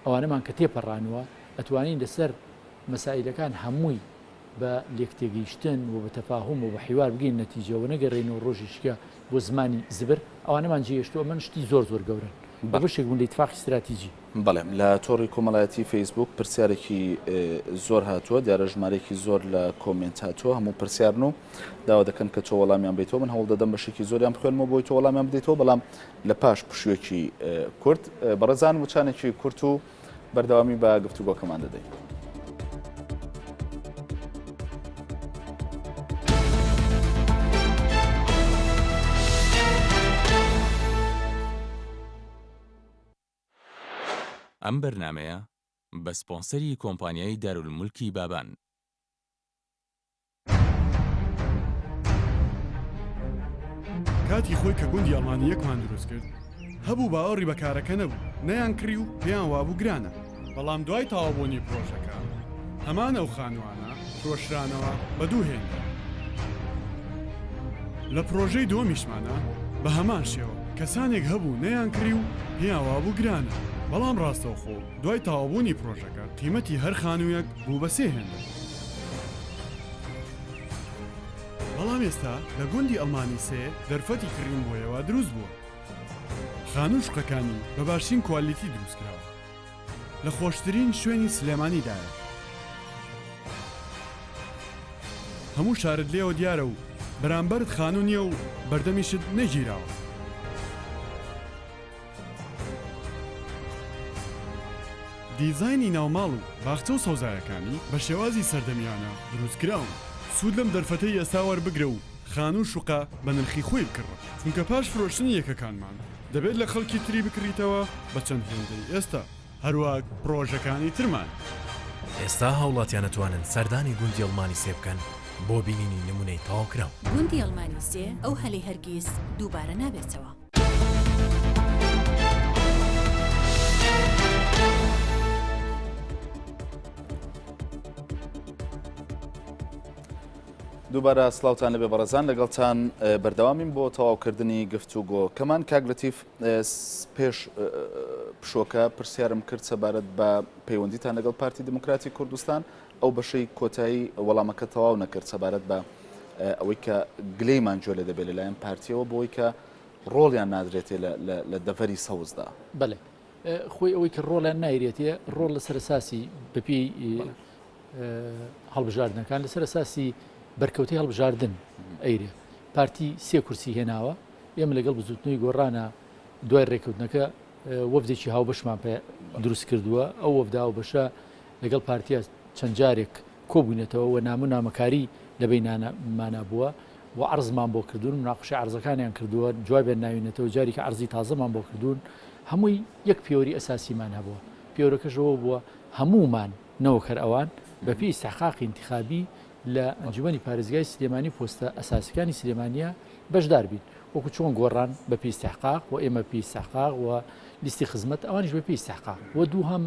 ئەوانەمان کە تێپەڕانوە ئەتوانین لەسەر مەسائیلەکان هەمووی بە لێکتێگەیشتن و بە تەفاهوم و بە حیوار بگەین نەتیجە و نەگەرێینەوە ڕۆژی شکە بۆ زمانی زبر ئەوانەمان جێهێشتووە ئەمەن شتی زۆر زۆر گەورەن و بەشێک بوون لە ئیتفاقی ستراتیجی. بەڵێ لە تۆڕی کۆمەڵایەتی فەیسبووک پرسیارێکی زۆر هاتووە، دیارە ژمارەیەکی زۆر لە کۆمێنت هاتووە، هەموو پرسیارن و داوا دەکەن کە تۆ وەڵامیان بیتەوە، من هەوڵ دەدەم بەشێکی زۆریان بخوێنمەوە بۆی تۆ وەڵامیان بدەیتەوە، بەڵام لە پاش پشوویەکی کورت بەڕێزان وچانێکی کورت و بەردەوامی بە گفتوگۆکەمان دەدەین. ئەم بەرنامەیە بە سپۆنسەری کۆمپانیای دارالملکی بابان. کاتی خۆی کە گوندی ئەڵمانی یەکمان دروست کرد هەبوو باوەڕی بە کارەکە نەبوو نەیان کڕی و پێیان وابوو گرانە بەڵام دوای تەواوبوونی پرۆژەکە هەمان ئەو خانووانە فرۆشرانەوە بە دوو هێندە لە پرۆژەی دووەمیشمانە بە هەمان شێوە کەسانێک هەبوو نەیان کڕی و پێیان وابوو گرانە بەڵام ڕاستەوخۆ دوای تەواوبوونی پرۆژەکە قیمەتی هەر خانوویەک بوو بە سێ هێندە. بەڵام ئێستا لە گوندی ئەڵمانی سێ دەرفەتی کڕین بۆ ئێوە دروست بووە. خانوو شوقەکانی بە باشترین کوالیتی دروست کراوە. لە خۆشترین شوێنی سلێمانی دایە. هەموو شارت لێوە دیارە و بەرامبەرت خانوو نییە و بەردەمیشت نەگیراوە. دیزاینی ناوماڵ و باخچە و سەوزایەکانی بە شێوازی سەردەمیانە دروستکراون. سوود لەم دەرفەتەی ئێستا وەربگرە و خانوو و شوقە بە نرخی خۆی بکڕە، چونکە پاش فرۆشتنی یەکەکانمان دەبێت لە خەڵکی تری بکڕیتەوە بە چەند هێندەی ئێستا، هەروەک پڕۆژەکانی ترمان. ئێستا هاوڵاتیان ئەتوانن سەردانی گوندی ئەڵمانی سێ بکەن بۆ بینینی نمونەی تەواوکراو. گوندی ئەڵمانی سێ، ئەو هەلەی هەرگیز دووبارە نابێتەوە. دووبارە سڵاوتان لەبێ بەڕێزان لەگەڵتان بەردەوامین بۆ تەواوکردنی گفتوگۆکەمان کاک لەتیف پێش پشۆکە پرسیارم کرد سەبارەت بە پەیوەندیتان لەگەڵ پارتی دیموکراتی کوردستان ئەو بەشەی کۆتایی وەڵامەکە تەواو نەکرد سەبارەت بە ئەوەی کە گلەیمان گوێ لێ دەبێت لەلایەن پارتیەوە بۆی کە ڕۆڵیان نادرێتێ لە دەڤەری سەوزدا. بەڵێ خۆی ئەوەی کە ڕۆڵیان نایرێتێ ڕۆڵ لەسەر ئەساسی بەپێی هەڵبژاردنەکان لەسەر ئەساسی بەرکەوتەی هەڵبژاردن ئەیرێ پارتی سێ کورسی هێناوە ئێمە لەگەڵ بزوتنەوەی گۆڕانە دوای ڕێککەوتنەکە وەفدێکی هاوبەشمان پێ دروست کردووە ئەو وەفدە هاوبەشە لەگەڵ پارتیا چەند جارێک کۆبووینەتەوە و نامە و نامەکاری لە بەینانمانا بووە و عەرزمان بۆ کردوون، مناقشەی عەرزەکانیان کردووە، جوابیان ناوینەتەوە، جارێکی عەرزی تازەمان بۆ کردوون، هەمووی یەک پێوەری ئەساسیمان هەبووە، پێوەرەکەش ئەوە بووە هەموومان نەوەک هەر ئەوان بەپێی ئیستحقاقی ئینتخابی لە ئەنجومەنی پارێزگای سلێمانی و پۆستە ئەساسیەکانی سلێمانیە بەشدار بین، وەکو چۆن گۆڕان بەپێی ئیستحقاق و ئێمە بەپێی ئیستحقاق و لیستی خزمەت ئەوانیش بەپێی ئیستحقاق و دووهەم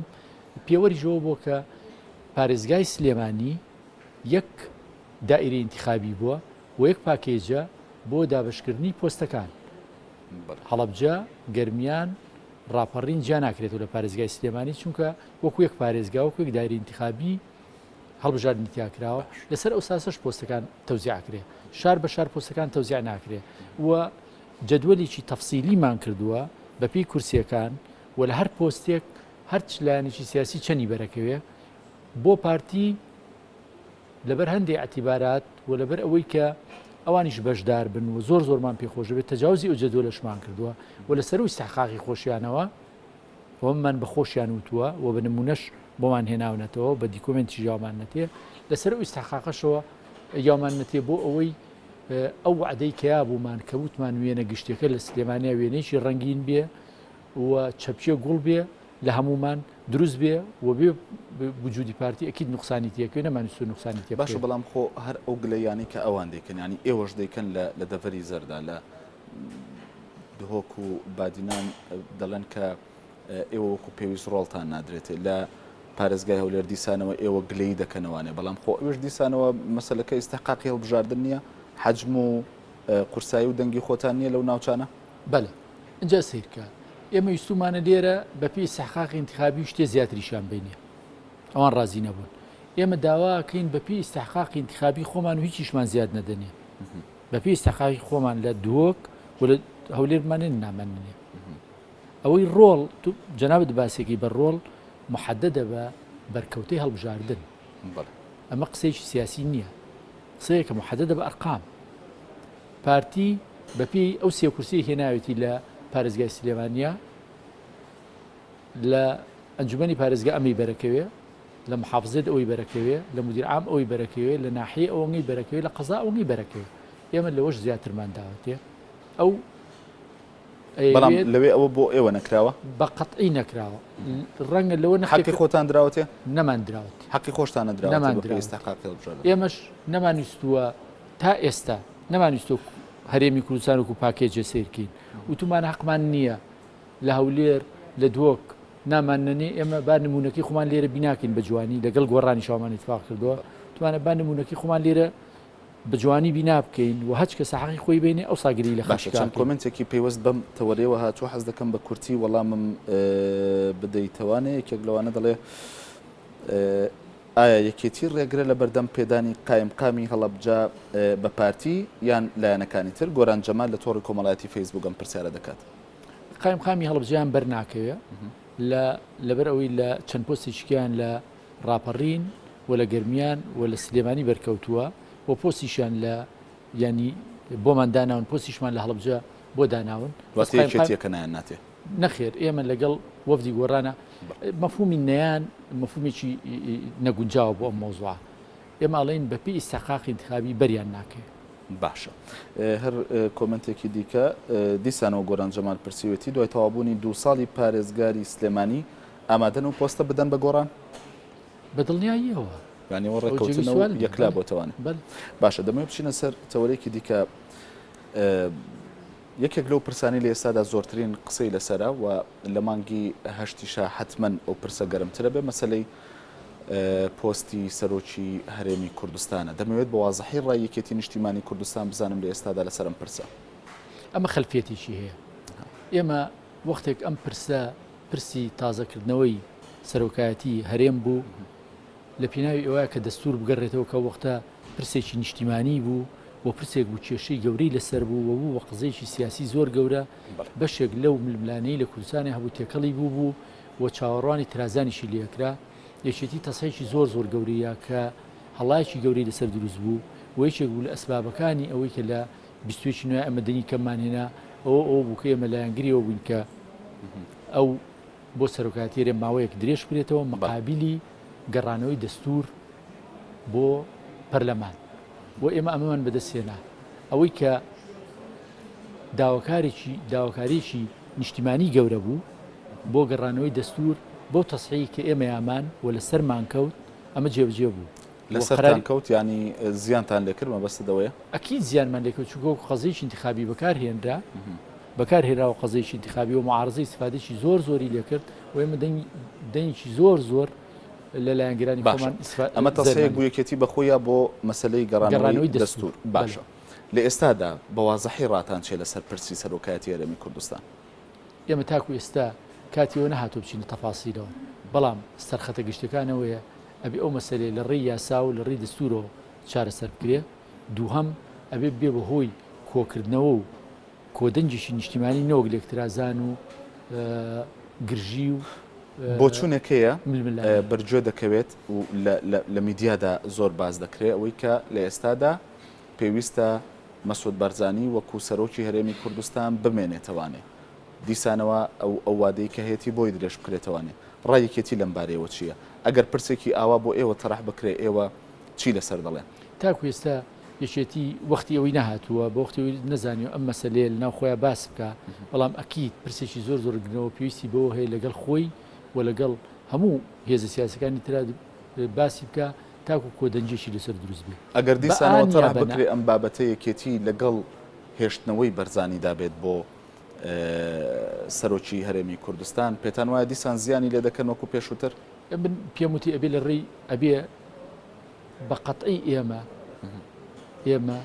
پێوەریش ئەوە بووە کە پارێزگای سلێمانی یەک دائیرەی ئینتیخابی بووە و یەک پاکێجە بۆ دابەشکردنی پۆستەکان. هەڵەبجە، گەرمیان، ڕاپەڕین جیا ناکرێتەوە لە پارێزگای سلێمانی چونکە وەکو یەک پارێزگا وەکو یەک دایرەی ئینتیخابی هەڵبژاردنی تیا کراوە لەسەر ئەو ساسەش پۆستەکان تەوزیع کرێ شار بە شار پۆستەکان تەوزیع ناکرێ و جەدوەلێکی تەفسیلیمان کردووە بەپێی کورسیەکان و لە هەر پۆستێک هەر چ لایەنێکی سیاسی چەنی بەرەکەوێ بۆ پارتی لەبەر هەندێ ئیعتیبارات و لەبەر ئەوەی کە ئەوانیش بەشدار بن و زۆر زۆرمان پێ خۆش بێت تەجاوزی ئەو جەدوەلەشمان کردووە و لە سەروو ئیستحقاقی خۆشیانەوە وەممان بە خۆشیان وتووە و بە نمونەش بۆمان هێناونەتەوە بە دیکۆمێنتیش یاومان نەتێ لەسەر ئەو ئیستحقاقەشەوە یاومان نەتێ بۆ ئەوەی ئەو وعدەی کە یابوومان کە وتمان وێنە گشتیەکە لە سلێمانیا وێنەیەکی ڕەنگین بێ و چەپکێ گوڵ بێ لە هەموومان دروست بێ و بێ وجودی پارتی ئەکید نوقسانی تێکەوێ نەمانویستوە نوقسانی تێ باشە بکەوێ. بەڵام خۆ هەر ئەو گلەییانەی کە ئەوان دەیکەن یانی ئێوەش دەیکەن لە لە دەڤەری زەردا لە دهۆک و بادینان دەڵێن کە ئێوە وەکو پێویست ڕۆڵتان نادرێتێ لە پارێزگای هەولێر دیسانەوە ئێوە گلەیی دەکەنەوانێ بەڵام خۆ ئەوێش دیسانەوە مەسەلەکە ئیستحقاقی هەڵبژاردن نییە حەجم و قورسایی و دەنگی خۆتان نییە لەو ناوچانە؟ بەلێ ئینجا سەیرکە. ئێمە ویستومانە لێرە بە پێی ئیستحقاقی ئینتخابی و شتێ زیاتریشیان بینێ ئەوان ڕازی نەبوون ئێمە داواکەین بە پێی ئیستحقاقی ئینتخابی خۆمان و هیچیشمان زیاد نەدەنێ بە پێی ئیستحقاقی خۆمان لە دهۆک و لە هەولێر بمانێن ناماننێ ئەوەی ڕۆڵ جەنابت باسێکی بە ڕۆڵ محەدەدە بە بەرکەوتەی هەڵبژاردن ئەمە قسەیەکی سیاسی نییە قسەیەکە محەدەدە بە ئەرقام پارتی بەپێی ئەو سێ کورسیەی هێناوێتی لە پارێزگای سلێمانیە لە ئەنجومەنی پارێزگا ئەمەی بەرەکەوێ لە محافزێت ئەوەی بەرەکەوێ لە مدیر عام ئەوەی بەرەکەوێ لە ناحیە ئەوەی بەرەکەوێ لە قەزا ئەوەی بەرەکەوێ ئێمە لەوەش زیاترمان داوەتێ ئەو بەڵام لەوێ ئەوە بۆ ئێوە نەکراوە؟ بە قەتعی نەکراوە ڕەنگە لەوە حەقی خۆتان دراوەتێ؟ نەمان دراوەت حەقی خۆشتان نەدراوەتێ نەمان دراوەتێ ئیستحقاقی هەڵبژاردن ئێمەش نەمانویستووە تا ئێستا نەمانویستووە هەرێمی کوردستان وەکو پاکێجێ سەیرکەین وتومان حەقمان نییە لە هەولێر لە دهۆک نامان نەنێ ئێمە با نمونەکەی خۆمان لێرە بیناکەین بە جوانی لەگەڵ گۆڕانی شامان اتفاق کردووە توانە با نمونەکەی خۆمان لێرە بە جوانی بینا بکەین و هەچ کەسە حەقی خۆی بینێ ئەوسا گری لە باشە خەڵکی چەند بکەین. کۆمێنتێکی پەیوەست بەم تەوەرەیەوە هاتووە حەز دەکەم بە کورتی وەڵامم بدەیتەوانێ یەکێک لەوانە دەڵێ ئایا یەکێتی ڕێگرە لە بەردەم پێدانی قایمقامی هەڵەبجە بە پارتی یان لایەنەکانی تر گۆران جەمال لە تۆڕی کۆمەڵایەتی فەیسبوک ئەم پرسیارە دەکات. قایمقامی هەڵەبجەیان بەر ناکەوێ لە لەبەر ئەوەی لە چەند پۆستێکیان لە ڕاپەڕین و لە گەرمیان و لە سلێمانی بەرکەوتووە و پۆستیشیان لە یانی بۆمان داناون پۆستیشمان لە هەڵەبجە بۆ داناون واتە یەکێتیەکە نایان ناتێ؟ نەخێر ئێمە لەگەڵ وەفدی گۆڕانە مەفهومی نەیان مەفهومێکی نەگونجاوە بۆ ئەم مەوزوعە ئێمە ئەڵێین بەپێی ئیستحقاقی ئینتخابی بەریان ناکەوێ. باشە هەر کۆمێنتێکی دیکە دیسانەوە گۆران جەمال پرسیوێتی دوای تەواوبوونی دوو ساڵی پارێزگاری سلێمانی ئامادەن ئەو پۆستە بدەن بە گۆڕان؟ بە دڵنیاییەوە. یانی ئەوە ڕێککەوتنە و یەکلا بۆتەوانێ. باشە دەمەوێت بچینە سەر تەوەرێکی دیکە یەکێک لەو پرسانی لە ئێستادا زۆرترین قسەی لەسەرە و لە مانگی هەشتیشا حتمما ئەو پرسە گەرمترە بێ مەسلەی پۆستی سەرۆکی هەرێمی کوردستانە دەمەوێت بە وازحی ڕای یەکێتی نیشتیمانی کوردستان بزانم لە ئێستادا لەسەر ئەم پرسە. ئەمە خەلفیەتێکی هەیە ئێمە وەختێک ئەم پرسە پرسی تازەکردنەوەی سەرۆکایەتی هەرێم بوو لە پیناوی ئەوە کە دەستور بگەڕێتەوە کە وەختە پرسێکی نیشتیمانی بوو و پرسێک بوو کێشەی گەورەی لەسەر بوو و بوو بە قزەیەکی سیاسی زۆر گەورە بەشێک لەو ململانێی لە کوردستانی هەبوو تێکەڵی بوو بوو و چاوەڕوانی ترازانیشی لێکرا یەکێتی تەسەیەکی زۆر زۆر گەورەیە کە هەڵایەکی گەورەی لەسەر دروست بوو و یەکێک بوو لە ئەسبابەکانی ئەوەی کە لە بیستویەکی نوێ ئەمە دەنگی کەممان هێنا ئەوە ئەوە بوو کە ئێمە لایەنگری ئەوە بووین کە ئەو بۆ سەرۆکایەتی هەرێم ماوەیەک درێژ بکرێتەوە مقابلی گەڕانەوەی دەستور بۆ پەرلەمان و ئێمە ئەمەمان بەدەست هێنا ئەوەی کە داواکارێکی داواکاریی نیشتیمانی گەورە بوو بۆ گەڕانەوەی دەستور بۆ تەسحی کە ئێمە یامان و لەسەرمان کەوت ئەمە جێبجێ بوو. لەسەرتان کەوت یانی زیانتان لێکرد مەبەستت ئەوەیە؟ ئەکید زیانمان لێکەوت چونکە وەکو قەزیەکی ئینتخابی بەکار هێنرا بەکار هێنراوە قەزیەکی ئینتخابی و معارزە ئیستفادەیەکی زۆر زۆری لێکرد و ئێمە دەنگ دەنگێکی زۆر زۆر لە لایەنگرانی باشە خۆمان ئیسفا ئەمە تەسەیەک زەرمان بوو یەکێتی بەخۆی یا بۆ مەسەلەی گەڕانەوەی گەڕانەوەی دەستور دەستور باشە بەلێ. لە ئێستادا بە وازحی ڕاتان چیە لەسەر پرسی سەرۆکایەتی هەرێمی کوردستان؟ ئێمە تاکو ئێستا کاتی ئەوە نەهاتووە بچینە تەفاسیلەوە بەڵام سەرخەتە گشتیەکان ئەوەیە ئەبێ ئەو مەسەلەیە لە ڕێی یاسا و لە ڕێی دەستوورەوە چارەسەر بکرێ، دووهەم ئەبێ ببێ بە هۆی کۆکردنەوە و کۆدەنگێکی نیشتیمانی نەوەک لێکترازان و گرژی و بۆچوونێک هەیە ململانێ. بەرگوێ دەکەوێت و لە میدیادا زۆر باس دەکرێ ئەوەی کە لە ئێستادا پێویستە مەسعود بارزانی وەکو سەرۆکی هەرێمی کوردستان بمێنێتەوانێ دیسانەوە ئەو ئەو وادەی کە هەیەتی بۆی درێژ بکرێتەوانێ. ڕای یەکێتی لەم بارەیەوە چییە؟ ئەگەر پرسێکی ئاوا بۆ ئێوە تەرح بکرێ ئێوە چی لەسەر دەڵێن؟ تاکو ئێستا یەکێتی وەختی ئەوەی نەهاتووە، بە وەختی ئەوەی نەزانیوە ئەم مەسەلەیە لەناو خۆیا باس بکا، بەڵام ئەکید پرسێکی زۆر زۆر گرنگەوە پێویستی بەوە هەیە لەگەڵ خۆی و لەگەڵ هەموو هێزە سیاسەکانی ترا باسی بکا تاکو کۆدەنگیەکی لەسەر دروست بێ. ئەگەر بە دیسانەوە ئان یا تەرح بە نا. بکرێ ئەم بابەتە یەکێتی لەگەڵ هێشتنەوەی بەرزانیدا بێت بۆ سەرۆکی هەرێمی کوردستان، پێتان وایە دیسان زیانی لێ دەکەن وەکو پێشووتر؟ من پێم وتی ئەبێ لە ڕێی ئەبێ بە قەتعی ئێمە ئێمە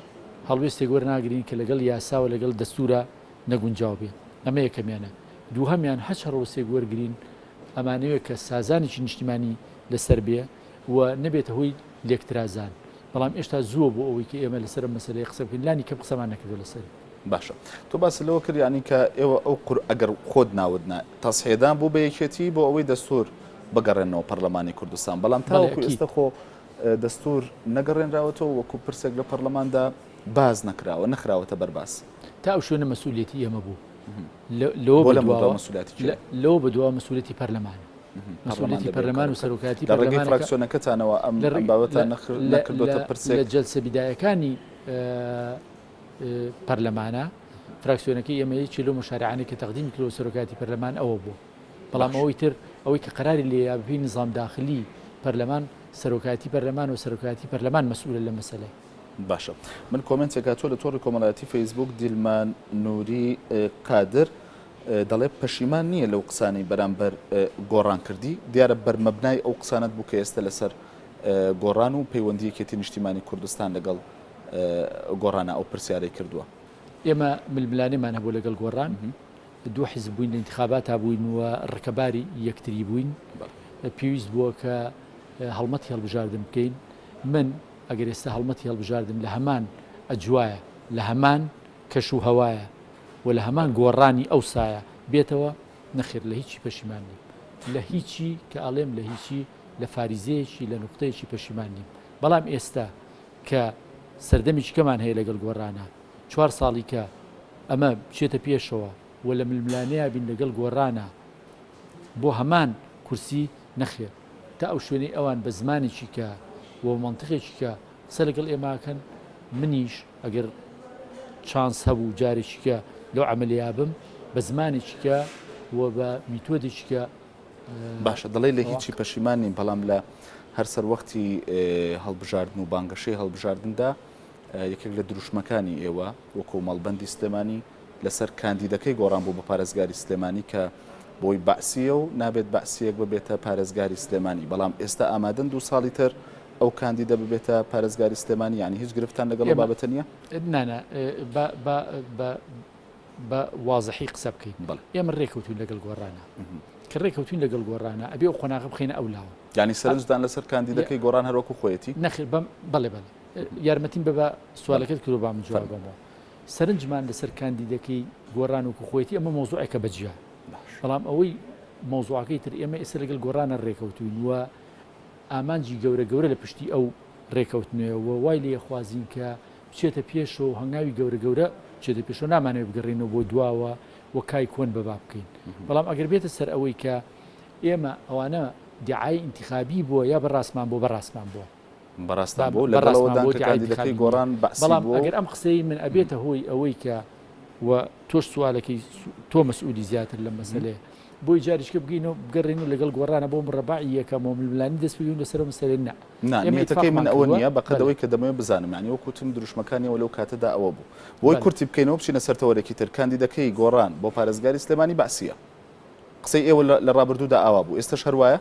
هەڵوێستێک وەرناگرین کە لەگەڵ یاساوە لەگەڵ دەستورە نەگونجاو بێ ئەمە یەکەمیانە. دووهەمیان هەچ هەڵوەستێک وەرگرین ئەمانەوێت کە سازانێکی نیشتیمانی لەسەر بێ و نەبێتە هۆی لێکترازان. بەڵام ئێشتا زووە بۆ ئەوەی کە ئێمە لەسەر ئەم مەسەلەیە قسە بکەین، لانی کەم قسەمان نەکردووە لەسەری. باشە تۆ باست لەوە کرد یانی کە ئێوە ئەو قور ئەگەر خۆت ناوت نا تەسحیەدان بوو بە یەکێتی بۆ ئەوەی دەستور بگەڕێنەوە پەرلەمانی کوردستان بەڵام بەڵێ تاوەکو ئەکید. ئێستا خۆ دەستور نەگەڕێنراوەتەوە وەکو پرسێک لە پەرلەماندا باس نەکراوە نەخراوەتە بەر باس. تا ئەو شوێنە مەسئولیەتی ئێمە بوو لەوە بۆ لەم بەدواوە دوا مەسئولیاتی کێیە؟ لەوە بەدواوە مەسئولیەتی پەرلەمانە. پەرلەمان مەسئولیەتی دەبێ پەرلەمان و کارەکە سەرۆکایەتی لە ڕێگەی پەرلەمانە کە فراکسیۆنەکەتانەوە ئەم لە ئەم بابەتە لە لە نەکردۆتە لە پرسێک؟ لە جەلسە بیدایەکانی پەرلەمانە فراکسیۆنەکەی ئێمە یەکێ لەو مەشاریعانەی کە تەقدیمی کردوە سەرۆکایەتی پەرلەمان ئەوە بووە بەڵام باش. ئەوەی تر ئەوەی کە قەراری لێ یا بەپێی نظام داخلی پەرلەمان سەرۆکایەتی پەرلەمان و سەرۆکایەتی پەرلەمان مەسئولە لەم مەسەلەیە. باشە من کۆمێنتێک هاتووە لە تۆڕی کۆمەڵایەتی فەیسبووک دیلمان نوری قادر دەڵێ پەشیمان نییە لەو قسانەی بەرامبەر گۆڕان کردی دیارە بەرمەبنای ئەو قسانەت بوو کە ئێستا لەسەر گۆڕان و پەیوەندی یەکێتی نیشتیمانی کوردستان لەگەڵ گۆڕانە ئەو پرسیارەی کردووە. ئێمە ململانێمان هەبوو لەگەڵ گۆڕان، دوو حیزب بووین لە ئینتخاباتا بووین و ڕکەباری یەکتری بووین، پێویست بووە کە هەڵمەتی هەڵبژاردن بکەین، من ئەگەر ئێستا هەڵمەتی هەڵبژاردن لە هەمان ئەجوایە، لە هەمان کەش و هەوایە و لە هەمان گۆڕانی ئەوسایە بێتەوە، نەخێر لە هیچی پەشیمان نیم، لە هیچی کە ئەڵێم لە هیچی لە فاریزەیەکی لە نوقتەیەکی پەشیمان نیم، بەڵام ئێستا کە سەردەمێکی کەمان هەیە لەگەڵ گۆڕانا، چوار ساڵی کە ئەمە بچێتە پێشەوە و لە ململانێیا بین لەگەڵ گۆڕانا بۆ هەمان کورسی، نەخێر تا ئەو شوێنەی ئەوان بە زمانێکی کە و مەنتقێکی کە قسە لەگەڵ ئێمە ئەکەن، منیش ئەگەر چانس هەبوو جارێکی کە لەو عەمەلەیا بم بە زمانێکی کە و بە میتۆدێکی کە باشە دەڵێی لە هیچی پەشیمان نیم بەڵام لە هەر سەروەختی هەڵبژاردن و بانگەشەی هەڵبژاردندا یەکێک لە دروشمەکانی ئێوە وەکو مەڵبەندی سلێمانی لەسەر کاندیدەکەی گۆڕان بوو بە پارێزگاری سلێمانی کە بۆی بەعسیە و نابێت بەعسیەک ببێتە پارێزگاری سلێمانی بەڵام ئێستا ئامادەن دوو ساڵی تر ئەو کاندیدە ببێتە پارێزگاری سلێمانی یعنی هیچ گرفتان لەگەڵ بابەتە نییە؟ نانا بە بە وازحی قسە بکەین بەڵێ. ئێمە ڕێکەوتوین لەگەڵ گۆڕانا کە ڕێکەوتوین لەگەڵ گۆڕانا ئەبێ ئەو قۆناغە بخەینە ئەو لاوە. یانی سەرنجتان لەسەر کاندیدەکەی گۆڕان هەر وەکو خۆیەتی؟ نەخێر بەم بەڵێ بەڵێ یارمەتیم بە بە سوالەکەت کردو با من جواب بەمەوە سەرنجمان لەسەر کاندیدەکەی گۆڕان وەکو خۆیەتی ئەمە مەوزوعێکە بە جیا بەڵام ئەوەی مەوزوعەکەی تر ئێمە ئێستا لەگەڵ گۆڕانە ڕێکەوتوین و ئامانجی گەورە گەورە لە پشتی ئەو ڕێکەوتنەیە و وای لێ خوازین کە بچێتە پێشەوە و هەنگاوی گەورە گەورە بچێتە پێشەوە نامانەوێت بگەڕێینەوە بۆ دواوە و کای کۆن بەبا بکەین بەڵام ئەگەر بێتە سەر ئەوەی کە ئێمە ئەوانە دیعای ئینتخابی بووە یا بەڕاستمان بۆ بەڕاستمان بووە بەڕاستان بۆ لەگەڵەوەدان کە کاندیدەکەی گۆڕان بەعسی بەڵام بووە ئەگەر ئەم قسەی من ئەبێتە هۆی ئەوەی کە و تۆش سوالەکەی تۆ مەسئولی زیاتر لەم مەسەلەیە بۆی جاریشکە بگەینەوە بگەڕێین لەگەڵ گۆڕانە بۆ مڕەباعی یەکەم و ململانی دەست بگەین لەسەر ئەو مەسەلەیە نا نا ئێمە نیەتەکەی من ئیتفاقمان ئەوە کردووە نییە بەقەد بەلێ. ئەوەی کە دەمەوێت بزانم یانی وەک وتم دروشمەکانی ئەوە لەو کاتەدا ئەوە بوو بۆی بەلێ. کورتی بکەینەوە بچینە سەر تەوەرێکی تر کاندیدەکەی گۆڕان بۆ پارێزگاری سلێمانی بەعسییە قسەی ئێوە لە ڕابردوودا ئاوا بوو ئێستەش هەر وایە؟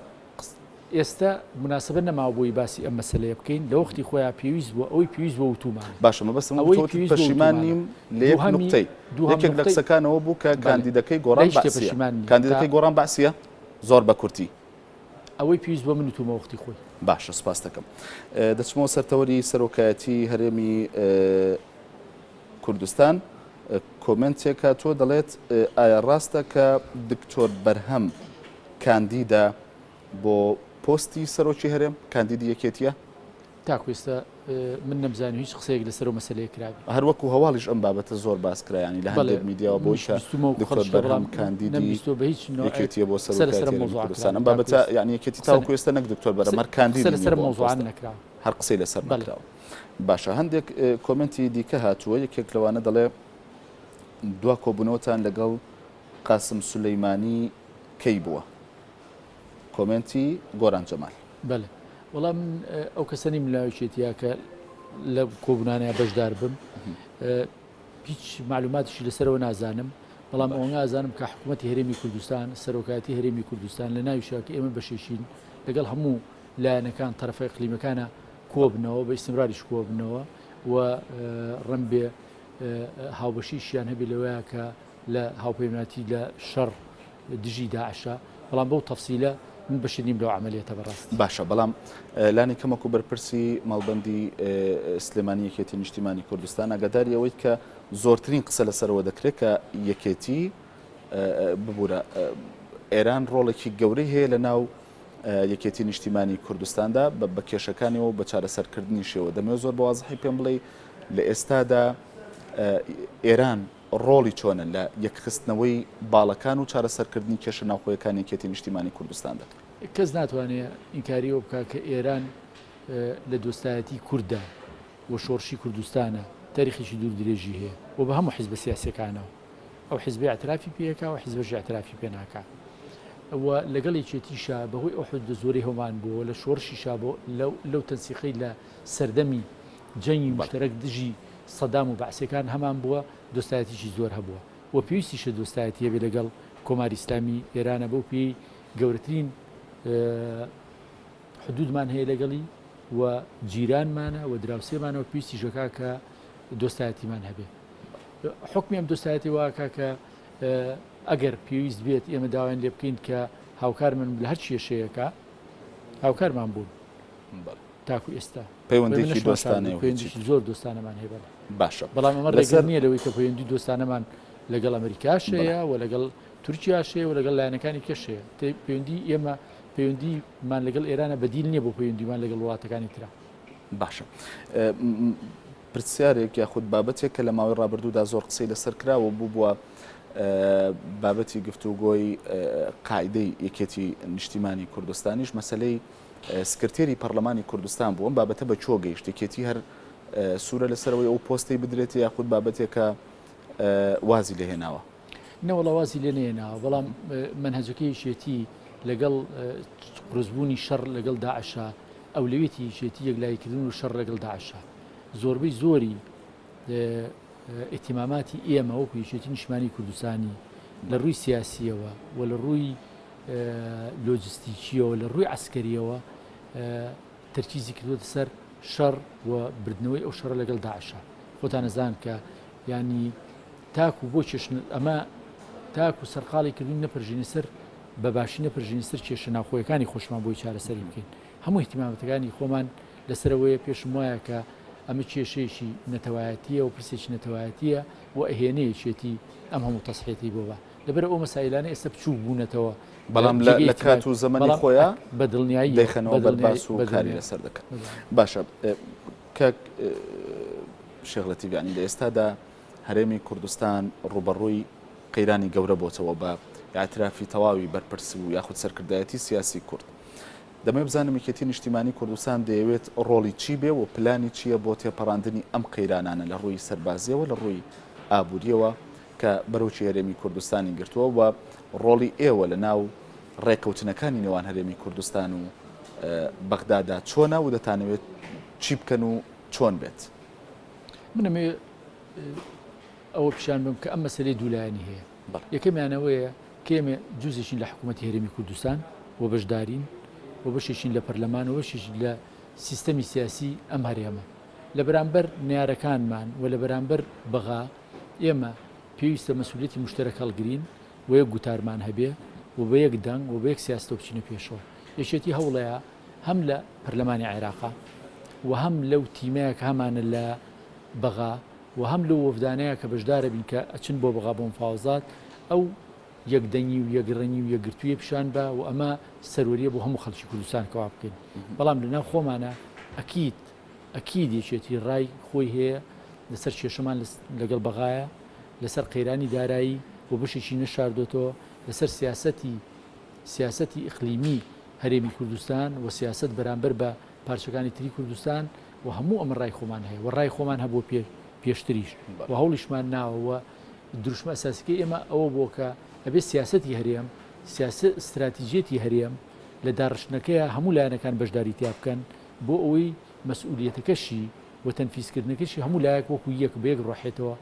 ئێستە موناسەبە نەماوە بۆی باسی ئەم مەسەلەیە بکەین لە وەختی خۆیا پێویست بووە ئەوەی پێویست بووە وتوومانە باشە مەبەستم ئەوەی تۆ وتت پێویست بووە پەشیمان وتوومانە نیم لە یەک دووهەمی نوقتەی دووهەم یەکێک لە نوقتەی قسەکانەوە بوو کە بەلێ کاندیدەکەی لە گۆڕان هیچ شتێ بەعسییە پەشیمان نیم تا کاندیدەکەی گۆڕان بەعسییە زۆر بە کورتی. ئەوەی پێویست بووە من وتوومە وەختی خۆی. باشە سوپاست دەکەم. دەچمەوە سەر تەوەری سەرۆکایەتی هەرێمی کوردستان. کۆمێنتێک هاتووە دەڵێت ئایا ڕاستە کە دکتۆر بەرهەم کاندیدە بۆ پۆستی سەرۆکی هەرێم کاندیدی یەکێتیە؟ تاکو ئێستا من نەمزانی هیچ قسەیەک لەسەر ئەو مەسەلەیە کرابێ. هەر وەکو هەواڵیش ئەم بابەتە زۆر باس کرا یانی لە بەڵێ هەندێک میدیاوە بۆی منیش کە بیستوومە وەکو دکتۆر خەڵکی کە بەرهەم بەڵام کاندیدی نەمبیستووە بە هیچ نەوعێک یەکێتیە بۆ قسە لەسەر سەرۆکایەتی ئەم هەرێمی مەوزوعە کوردستان کرابێ ئەم تاکو بابەتە ئێستا یانی یەکێتی قسە تاوەکو ئێستا نەک دکتۆر بەرهەم قسە هەر قسە کاندیدی نییە لەسەر ئەم بۆ ئەم مەوزوعانە پۆستە نەکراوە. هەر قسەی لەسەر بەڵێ. نەکراوە. باشە هەندێک کۆمێنتی دیکە هاتووە یەکێک لەوانە دەڵێ دوا کۆبوونەوەتان لەگەڵ قاسم سولەیمانی کەی بووە؟ کۆمێنتی گۆران جەمال. بەلێ وەڵا من ئەو کەسە نیم لە یەکێتیا کە لە کۆبوونانەیە بەشدار بم هیچ معلوماتیشی لەسەرەوە نازانم بەڵام ئەوە نازانم کە حکوومەتی هەرێمی کوردستان سەرۆکایەتی هەرێمی کوردستان لە ناویشا کە ئێمە بەشێکین لەگەڵ هەموو لایەنەکان تەرەفە ئیقلیمەکانە کۆبنەوە بە ئیستمراریش کۆبنەوە و ڕەنبێ هاوبەشیشیان هەبێ لەوەیە کە لە هاوپەیمانەتی لە شەڕ. دژی داعشە، بەڵام بەو تەفسیلە من بەشی نیم لەو عەمەلیەتە بەڕاستی. باشە بەڵام لانی کەم وەکو بەرپرسی مەڵبەندی سلێمانی یەکێتی نیشتیمانی کوردستان ئاگاداری ئەوەیت کە زۆرترین قسە لەسەرەوە دەکرێت کە یەکێتی ببورە ئێران ڕۆڵێکی گەورەی هەیە لە ناو یەکێتی نیشتیمانی کوردستاندا بە کێشەکانیەوە بە چارەسەرکردنیشەوە دەمەوێت زۆر بە وازحی پێم بڵێ لە ئێستادا ئێران ڕۆڵی چۆنە لە یەکخستنەوەی باڵەکان و چارەسەرکردنی کێشە ناوخۆیەکانی یەکێتی نیشتیمانی کوردستاندا؟ کەس ناتوانێ ئینکاری ئەوە بکا کە ئێران لە دۆستایەتی کورددا و شۆڕشی کوردستانە تاریخێکی دوور درێژی هەیە و بە هەموو حیزبە سیاسیەکانەوە ئەو حیزبەی ئیعترافی پێ ئەکا و حیزبەش ئیعترافی پێ ناکا و لەگەڵ یەکێتیشا بەهۆی ئەو حدودە زۆرەی هەمان بووە لە شۆڕشیشا بۆ لەو تەنسیقەی لە سەردەمی جەنگی مشتەرەک دژی سەدام و بەعسیەکان هەمان بووە، دۆستایەتیشی زۆر هەبووە و پێویستیشە دۆستایەتی هەبێ لەگەڵ کۆماری ئیسلامی ئێرانە بەو پێیەی گەورەترین حدودمان هەیە لەگەڵی و جیرانمانە و دراوسێمانە و پێویستیشەکا کە دۆستایەتیمان هەبێ. حکمی ئەم دۆستایەتی واکا کە ئەگەر پێویست بێت ئێمە داوایان لێ بکەین کە هاوکارمن لە هەر کێشەیەکە هاوکارمان بوون. تاکو ئێستا پەیوەندیکی دۆستانە و پەیوەندیکی زۆر دۆستانەمان هەیە بەڵێ باشە بەڵام ئەمە ڕێگر نییە لەوەی کە پەیوەندی دۆستانەمان لەگەڵ ئەمریکاش هەیە و لەگەڵ تورکیاش هەیە و لەگەڵ لایەنەکانی کەش هەیە پەیوەندی ئێمە پەیوەندیمان لەگەڵ ئێرانە بەدیل نییە بۆ پەیوەندیمان لەگەڵ وڵاتەکانی ترا. باشە پرسیارێک یاخود بابەتێک کە لە ماوەی ڕابردوودا زۆر قسەی لەسەر کراوە بوو بووە بابەتی گفتوگۆی قاعدەی یەکێتی نیشتیمانی کوردستانیش مەسلەی سکرتێری پەڕلەمانی کوردستان بوو، ئەم بابەتە بە کوێ گەیشت؟ یەکێتی هەر سوورە لەسەرەوەی ئەو پۆستەی بدرێتێ یاخود بابەتێکە وازی لێ هێناوە؟ نەوەڵا وازی لێ نەهێناوە، بەڵام مەنهەجەکەی یەکێتی لەگەڵ قورسبوونی شەڕ لەگەڵ داعشە، ئەولەویەتی یەکێتی یەکلاییکردن و شەڕ لەگەڵ داعشە. زۆربەی زۆری ئیهتیماماتی ئێمە وەکو یەکێتی نیشتمانی کوردستانی لە ڕووی سیاسییەوە و لە ڕووی لۆجستیکییەوە، لە ڕووی عەسکەرییەوە تەرکیزی کردووەتە سەر شەڕ و بردنەوەی ئەو شەڕە لەگەڵ داعشە. خۆتان ئەزان کە یانی تاکو بۆ کێشن ئەمە تاکو سەرقاڵی کردوین نەپەرژینە سەر بە باشی نەپەرژینە سەر کێشە ناوخۆیەکانی خۆشمان بۆی چارەسەری بکەین. هەموو ئیهتیمامەتەکانی خۆمان لەسەرەوەیە پێشم وایە کە ئەمە کێشەیەکی نەتەوایەتییە و پرسێکی نەتەوایەتییە و ئەهێنێ یەکێتی ئەم هەموو تەسحیەتەی بۆ بە لەبەر ئەو مەسایلانە ئێستا بچووک بوونەتەوە بەڵام لە کات و زەمەنی خۆیان بە دڵنیایی دەیخەنەوە بەر باس و کاری لەسەر دەکەن باشە کاک شێخ لەتیف یانی لە ئێستادا هەرێمی کوردستان ڕووبەڕووی قەیرانی گەورە بۆتەوە بە ئیعترافی تەواوی بەرپرس و یاخود سەرکردایەتی سیاسی کورد دەمەوێت بزانم یەکێتی نیشتیمانی کوردستان دەیەوێت ڕۆڵی چی بێ و پلانی چییە بۆ تێپەڕاندنی ئەم قەیرانانە لە ڕووی سەربازیەوە لە ڕووی ئابووریەوە کە بەرۆکی هەرێمی کوردستانی گرتووە و ڕۆڵی ئێوە لە ناو ڕێکەوتنەکانی نێوان هەرێمی کوردستان و بەغدادا چۆنە و دەتانەوێت چی بکەن و چۆن بێت؟ من ئەمەوێ ئەوە پیشان بم کە ئەم مەسەلەی دوولایەنی هەیە. یەکەمیان ئەوەیە کە ئێمە جوزێکین لە حکوومەتی هەرێمی کوردستان و بەشدارین و بەشێکین لە پەرلەمان و بەشێکین لە سیستەمی سیاسی ئەم هەرێمە. لە بەرامبەر نەیارەکانمان و لە بەرامبەر بەغا ئێمە پێویستە مەسئولیەتی موشتەرەک هەڵگرین و یەک گوتارمان هەبێ و بە یەک دەنگ و بە یەک سیاسەتەوە بچینە پێشەوە. یەکێتی هەوڵەیە هەم لە پەرلەمانی عێراقا و هەم لەو تیمەیە کە هەمانە لە بەغا و هەم لەو وەفدانەیە کە بەشدارە بین کە ئەچن بۆ بەغا بۆ مفاوەزات ئەو یەکدەنگی و یەکڕەنگی و یەکگرتوویە پیشان با و ئەمە سەروەریە بۆ هەموو خەڵکی کوردستان کە وا بکەین بەڵام لەناو خۆمانە ئەکید ئەکید یەکێتی ڕای خۆی هەیە لەسەر کێشەمان لەگەڵ بەغایە لەسەر قەیرانی دارایی و بەشێکی نەشاردۆتەوە لەسەر سیاسەتی سیاسەتی ئیقلیمی هەرێمی کوردستان و سیاسەت بەرامبەر بە پارچەکانی تری کوردستان و هەموو ئەمە ڕای خۆمان هەیە و ڕای خۆمان هەبوو پێ پێشتریش و هەوڵیشمان ناوە و دروشمە ئەساسیەکەی ئێمە ئەوە بووە کە ئەبێ سیاسەتی هەرێم سیاسە ستراتیجیەتی هەرێم لە داڕشتنەکەیا هەموو لایەنەکان بەشداری تیا بکەن بۆ ئەوەی مەسئولیەتەکەشی و تەنفیزکردنەکەشی هەموو لایەک وەکو یەک بە یەک ڕۆحێتەوە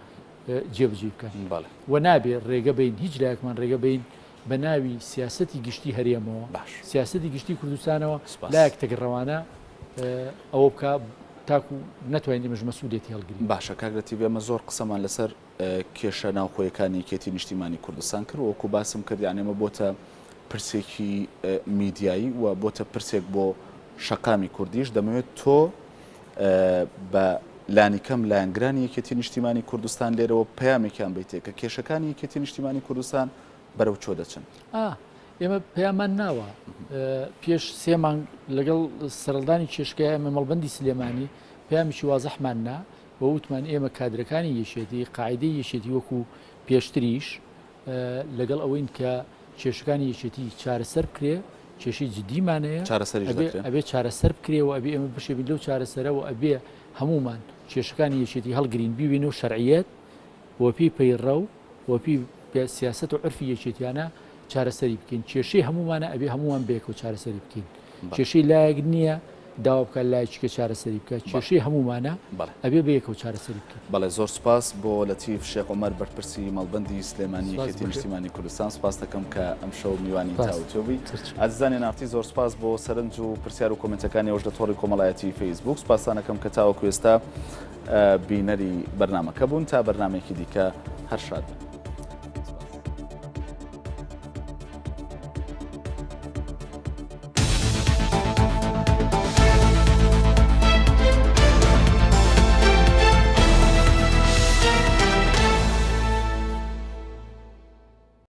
جێبەجێی بکەن بەڵێ. و نابێ ڕێگە بەین هیچ لایەکمان ڕێگە بەین بە ناوی سیاسەتی گشتی هەرێمەوە باش. سیاسەتی گشتی کوردستانەوە سپاس. لایەک تەک ڕەوانە ئەوە بکا. تاکو نەتوانین ئێمەش مەسئولیەتی هەڵگرین. باشە کاک لەتیف ئێمە زۆر قسەمان لەسەر کێشە ناوخۆیەکانی یەکێتی نیشتیمانی کوردستان کرد وەکو باسم کرد یان ئێمە بۆتە پرسێکی میدیایی و بۆتە پرسێک بۆ شەقامی کوردیش دەمەوێت تۆ بە لانیکەم لایەنگرانی یەکێتی نیشتیمانی کوردستان لێرەوە پەیامێکیان بیتێ کە کێشەکانی یەکێتی نیشتیمانی کوردستان بەرەو چۆ دەچن؟ ئێمە پەیامان ناوە پێش سێ مانگ لەگەڵ سەرڵدانی کێشکە ئێمە مەڵبندی سلێمانی پەیامێکی وازحمان نا و وتمان ئێمە کادرەکانی یەکێتی قاعدەی یەکێتی وەکو پێشتریش لەگەڵ ئەوەین کە کێشەکانی یەکێتی چارەسەر بکرێ کێشەی جدیمان هەیە ئەبێ چارەسەر بکرێ و ئەبێ ئێمە بشێبین لەو چارەسەرەوە ئەبێ هەمومان کێشەکانی یەکێتی هەڵگرین بیبین و شەرعیەت وەپی پەیڕەو وەپی سیاسەت و عورفی یەکێتیانە چارەسەری بکەین کێشەی هەمومانە ئەبێ هەمووان بەیەکەوە چارەسەری بکەین کێشەی لایەک نییە داوا بکات لایەکی کە چارەسەری بکات کێشەی هەمومانە ئەبێ بەیەکەوە چارەسەری بکەین. بەڵێ زۆر سوپاس بۆ لەتیف شێخ عومەر بەرپرسی مەڵبەندی سلێمانی یەکێتی نیشتیمانی کوردستان سوپاس دەکەم کە ئەمشەو میوانی تاوتوێ بووی ئازیزانی نارتی زۆر سوپاس بۆ سەرنج و پرسیار و کۆمێنتەکانی ئێوەش لە تۆڕی کۆمەڵایەتی فەیسبوک سوپاستان ئەکەم کە تاوەکو ئێستا بینەری بەرنامەکە بوون تا بەرنامەیەکی دیکە هەر شاد بن.